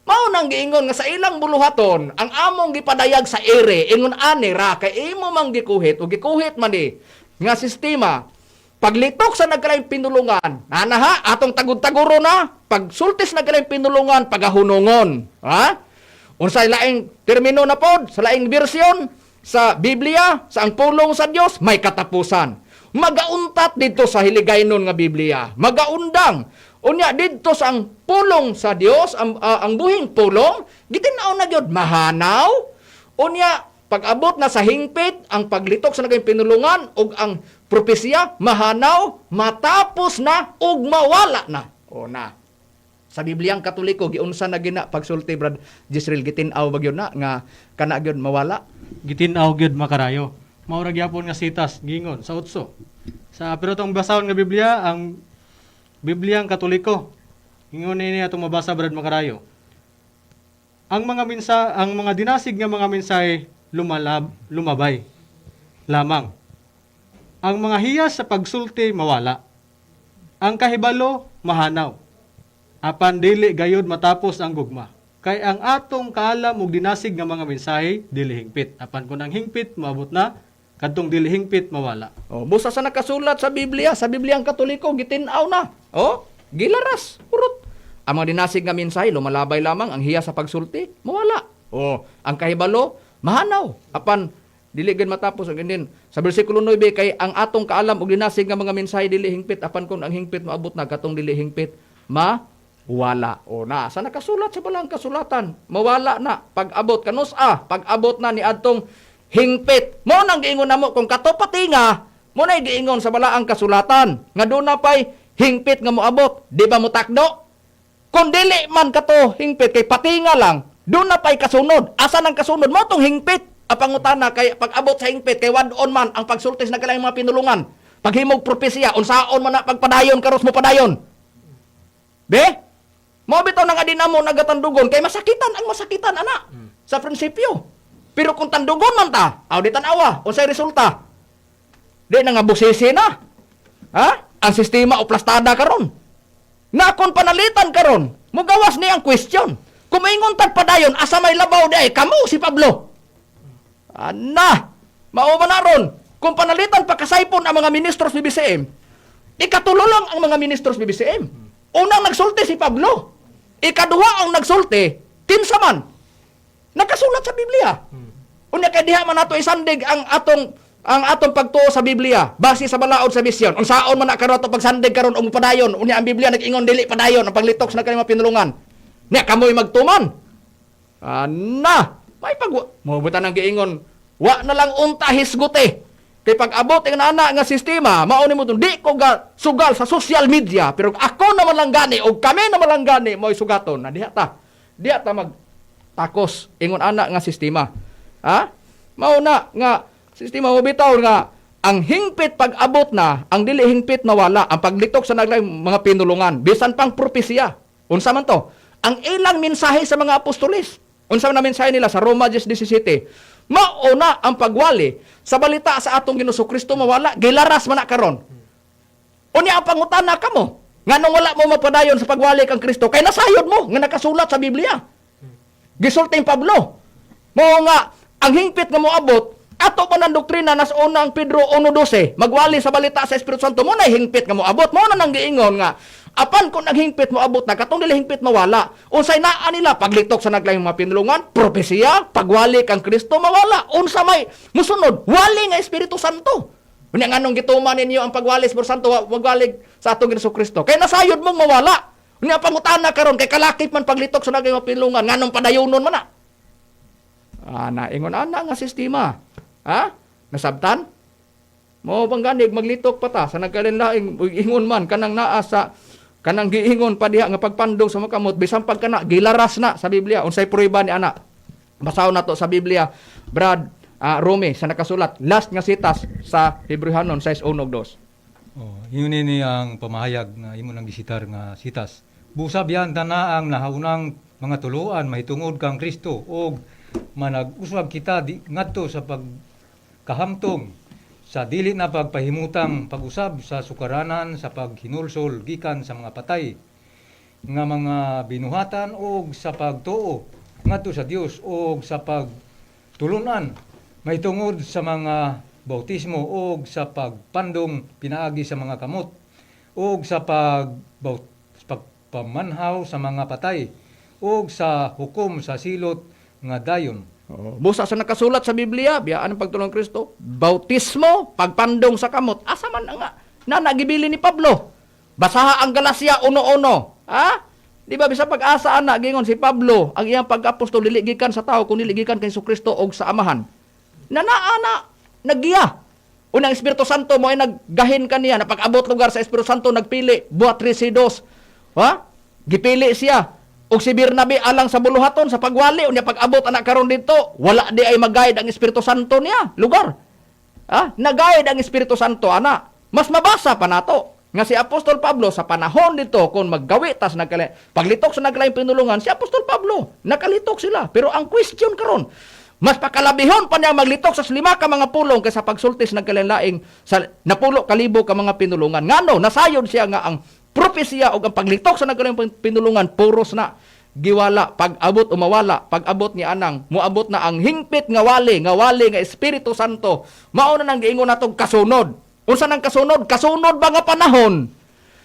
Mao nang giingon nga sa ilang buluhaton, ang among gipadayag sa ere, ingon ani ra kay imo mang gikuhit o gikuhit man ni nga sistema. Paglitok sa nagkalaing pinulungan, nanaha atong tagud-taguro na, pagsultis nagkalaing pinulungan, pagahunungon. Ha? Unsay laing termino na pod, sa laing bersyon sa Biblia, sa ang pulong sa Dios may katapusan. Magauntat dito sa hiligaynon nga Biblia. Magaundang. Unya didto sa ang pulong sa Dios, ang buhing pulong, gitin-aw na gyud mahanaw. Unya pag-abot na sa hingpit, ang paglitok sa naging pinulungan ug ang propesya mahanaw, matapos na ug mawala na. O na. Sa Bibliang Katoliko giunsa na gina pagsulti, Brad Jisreel, gitin-aw ba gyud na nga kana gyud mawala? Gitin-aw gyud, makarayo. Mao ra gyapon nga sitas gingon sa utso. Sa pero tong basahon nga Biblia, ang Bibliang Katoliko. Ingon ini atong mabasa, Brad Makarayo. Ang mga dinasig nga mga mensahe lumabay lamang. Ang mga hiyas sa pagsulti mawala. Ang kahibalo mahanaw. Apan dili gayud matapos ang gugma. Kay ang atong kaalam ug dinasig nga mga mensahe dili hingpit. Apan kun ang hingpit moabot na, kadtong dili hingpit mawala. Oh, busa sa nakasulat sa Biblia, sa Bibliang Katoliko gitin-aw na. Oh, gilaras, urot. Ang mga dinasig nga mensahe lumalabay lamang, ang hiya sa pagsulti mawala. Oh, ang kahibalo mahanaw. Apan dili gid matapos ang inin. Sa bersikulo 9, kay ang atong kaalam ug dinasig nga mga mensahe dili hingpit, apan kun ang hingpit moabot na, katong dili hingpit mawala. O na, sa nakasulat sa balang kasulatan, mawala na pag-abot kanus-a, pag-abot na ni adtong hingpit. Mo nang giingon namo kung kato patinga, mo na giingon sa balaang kasulatan nga doon na pay hingpit nga moabot, di ba mo takdo? Kung dili man kato hingpit kay patinga lang, doon na pay kasunod. Asa nang kasunod mo tong hingpit? Ang pangutana kay pag-abot sa hingpit kay wad-on man ang pagsultis na kailangan mga pinulungan. Paghimog propesya, unsaon man na pagpadayon karos mo padayon. Be? Mao bitaw nang adina mo nagatandugon kay masakitan ang masakitan ana sa prinsipyo. Pero kung tandugon man ta, aw di tan-awa unsay resulta? Di na nga busisi na. Ha? Ang sistema o plastada karon. Na kung panalitan karon, mugawas ni ang question. Kung maingon tag padayon, asa may labaw di ay kamo si Pablo. Ana, mao man na ron. Kung panalitan pa kasaypon ang mga ministros BBCM, ikatulo lang ang mga ministros BBCM. Unang nagsulti si Pablo. Ikaduha ang nagsulti, kinsa man. Nakasulat sa Biblia. Unya kay diha man nato isandig ang atong pagtuo sa Biblia base sa balaod sa misyon. Unsaon man na karon ato pagsandig karon og padayon? Unya ang Biblia nag-ingon dili padayon ang paglitok sa nagkalimang pinulungan. Nya kamoy magtuman. Ana, may pag mo butan ang giingon, wa na lang unta hisgute. Kay pag abot ang ana nga sistema, mao nimo tong di ko ga sugal sa social media, pero ako naman lang gani og kami naman lang gani mo'y sugaton. Na diha ta. Diha ta mag takos ingon ana nga sistema. Ha? Mao na nga sistema mo bitaw nga ang hingpit pag abot na, ang dili hingpit mawala, ang paglitok sa naglaing mga pinulungan, bisan pang propesya. Unsa man to? Ang ilang mensahe sa mga apostoles. Unsa man ang mensahe nila sa Roma 10:17? Mao na ang pagwali sa balita sa atong Ginoo Kristo mawala, gilaras man na karon. Unya ang pangutana kamo, nganong wala mo mapadayon sa pagwali kang Kristo kay nasayod mo nga nakasulat sa Biblia. Gisulti ni Pablo. Mao nga ang hingpit nga moabot ato pa ng doktrina nas unang Pedro 1:12, magwali sa balita sa Espiritu Santo mo na hingpit nga moabot. Mao na nang giingon nga apan kung naghingpit moabot na, katong dili hingpit mawala. Unsay naa nila paglitok sa naglaing mga pinulungan, propesiya, pagwali kang Kristo mawala. Unsa may musunod? Wali nga Espiritu Santo. Unya nganong gituman ninyo ang pagwali sa Espiritu Santo, wagwali sa atong Ginoo Kristo? Kay nasayod mong mawala. Unya pangutana karon kay kalakip man paglitok sa naglaing mga pinulungan, nganong padayonon man na? Ana, ingon ana nga sistema. Ha? Nasabtan? Mao bang ganig maglitok pa ta sa nagkalinlaing ingon man kanang naa sa kanang giingon pa diha nga pagpandong sa makamot bisan pag kana gilaras na sa Biblia. Unsay prueba ni ana? Basahon nato sa Biblia, Brad Rome, sa nakasulat last nga sitas sa Hebreohanon 6:1-2. Oh, yun ni ang pamahayag nga imo nang gisitar nga sitas. Busa biyan na ang nahaunang mga tuluan mahitungod kang Kristo og manag-usab kita di, ngadto sa pagkahamtong sa dili na pagpahimutang pag-usab sa sukaranan sa paghinulsol gikan sa mga patay nga mga binuhatan og sa pagtuo ngadto sa Dios og sa pagtulunan mahitungod sa mga bautismo og sa pagpandong pinaagi sa mga kamot og sa pagpamanhaw sa mga patay og sa hukom sa silot nga dayon. Oh, busa sa nakasulat sa Biblia, biyaan ang pagtulong Kristo, bautismo, pagpandong sa kamot. Asa man nga na nagibili ni Pablo? Basaha ang Galacia 1:1. Ha? Di ba bisa pag-asa ana gingon si Pablo, ang iyang pag-apostol dili gikan sa tao kun dili gikan kay Kristo og sa Amahan. Na naa na nagiya. Unang Espiritu Santo mo ay naggahin kaniya na pag-abot lugar sa Espiritu Santo nagpili buhat 13:2. Ha? Gipili siya. Og si Bernabe alang sa buluhaton sa pagwali unya pag-abot anak karon dito, wala di ay mag-guide ang Espiritu Santo niya lugar. Ha? Nag-guide ang Espiritu Santo ana. Mas mabasa pa nato nga si Apostol Pablo sa panahon nito kung maggawi tas nagkala paglitok sa nagkalaing pinulungan si Apostol Pablo nakalitok sila, pero ang question karon, mas pakalabihon pa niya maglitok sa lima ka mga pulong kaysa pagsulti sa nagkalain-laing sa napulo kalibo ka mga pinulungan. Ngano nasayod siya nga ang propesya o ang paglitok sa nagkalaing pinulungan puros na giwala pag-abot o mawala pag-abot ni anang moabot na ang hingpit nga wali nga Espiritu Santo. Mao na nang giingon natong kasunod. Unsa nang kasunod? Kasunod ba nga panahon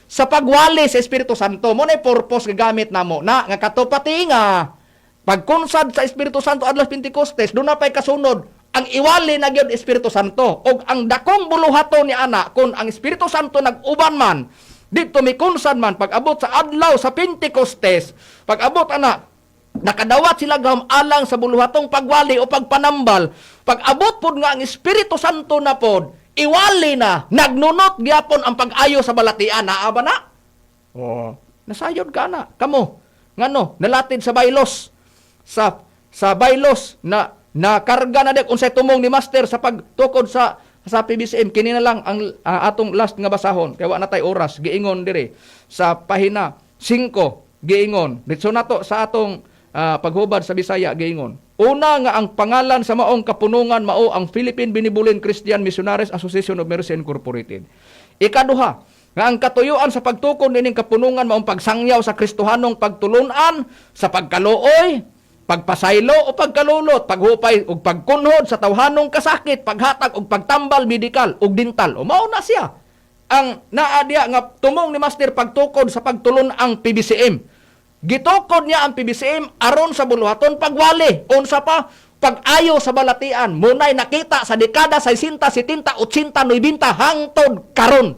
sa pagwali sa Espiritu Santo? Mo na purpose gagamit namo na nga katupati nga pagkunsad sa Espiritu Santo adlaw Pentecostes, doon na pa'y kasunod ang iwali na gyud Espiritu Santo og ang dakong buluhaton ni ana. Kung ang Espiritu Santo nag-uban man dito, mikunsad man pag-abot sa adlaw sa Pentecostes, pag-abot ana nakadawat sila gam alang sa buluhatong pagwali o pagpanambal. Pag-abot pod nga ang Espiritu Santo na pod iwali na, nagnunot gyapon ang pag-ayo sa balatian. Naa ba na? Oo. Nasayod ka na. Kamo. Ngano, nalatid sa bylaws. Sa bylaws na nakarga na dek unsay tumong ni master sa pagtukod sa PBCM. Kini na lang ang atong last nga basahon kay wa na tay oras. Giingon dire sa pahina 5, giingon ditso nato sa atong paghubad sa Bisaya, giingon una nga ang pangalan sa maong kapunungan mao ang Philippine Benevolent Christian Missionaries Association of Mercy Incorporated. Ikaduha, nga ang katuyuan sa pagtukod nining kapunungan maong pagsangyaw sa Kristohanong pagtulunan sa pagkaluoy, pagpasaylo o pagkalulot, paghupay ug pagkunhod sa tawhanong kasakit, paghatag og pagtambal medikal ug dental. O mao na siya ang naa diya nga tumong ni Master pagtukod sa pagtulon ang PBCM. Gitukod niya ang PBCM aron sa buluhaton pagwali. Unsa pa? Pag-ayo sa balatian. Munay nakita sa dekada 60, 70, 80, 90 hangtod karon.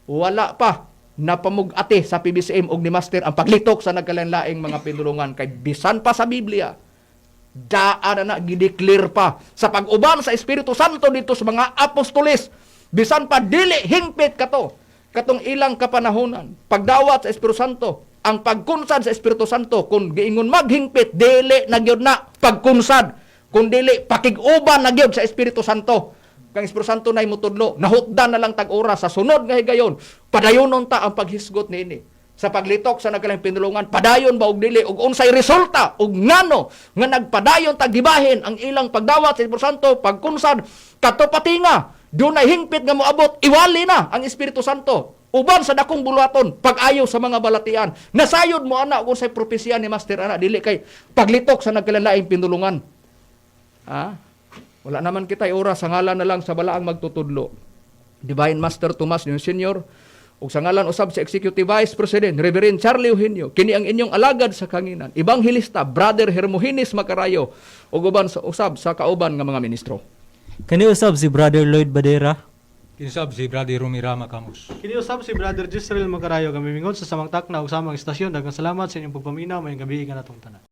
Wala pa napamug-ati sa PBCM og ni Master ang paglitok sa nagkalain-laing mga pinulungan kay bisan pa sa Biblia daan na gideclare pa sa pag-uban sa Espiritu Santo dito sa mga apostoles, bisan pa dili hingpit kato katong ilang kapanahonan. Pagdawat sa Espiritu Santo, ang pagkunsad sa Espiritu Santo, kung giingon maghingpit, dili na gyud na pagkunsad kung dili pakig-uban na gyud sa Espiritu Santo. Kang Espiritu Santo na mutudlo, nahutdan na lang tag oras. Sa sunod nga higayon, padayonon ta ang paghisgot niini sa paglitok sa nagkalaing pinulungan, padayon ba og dili ug unsay resulta ug ngano nga nagpadayon tag gibahin ang ilang pagdawat sa Espiritu Santo, pagkunsad, kadto pati nga dunay hingpit nga moabot, iwali na ang Espiritu Santo uban sa dakong buluhaton pag-ayo sa mga balatian. Nasayod mo ana kung unsay propesya ni Master ana, dili kay paglitok sa nagkalaing pinulungan. Ha? Wala naman kita oras. Sa ngalan na lang sa balaang magtutudlo, Divine Master Tomas Nino Senior, ug sa ngalan usab sa Executive Vice President Reverend Charlie Eugenio, kini ang inyong alagad sa kanginan, Ebanghelista Brother Hermogenes Macarayo, ug uban sa usab sa kauban nga mga ministro. Kani usab si Brother Lloyd Badera. Kinsab si Brother Romirama Camus. Kini usab si Brother Jisrael Macarayo kami mingon sa samang takna ug samang istasyon. Daghang salamat sa inyong pagpaminaw. Maayong gabi kanatong tanan.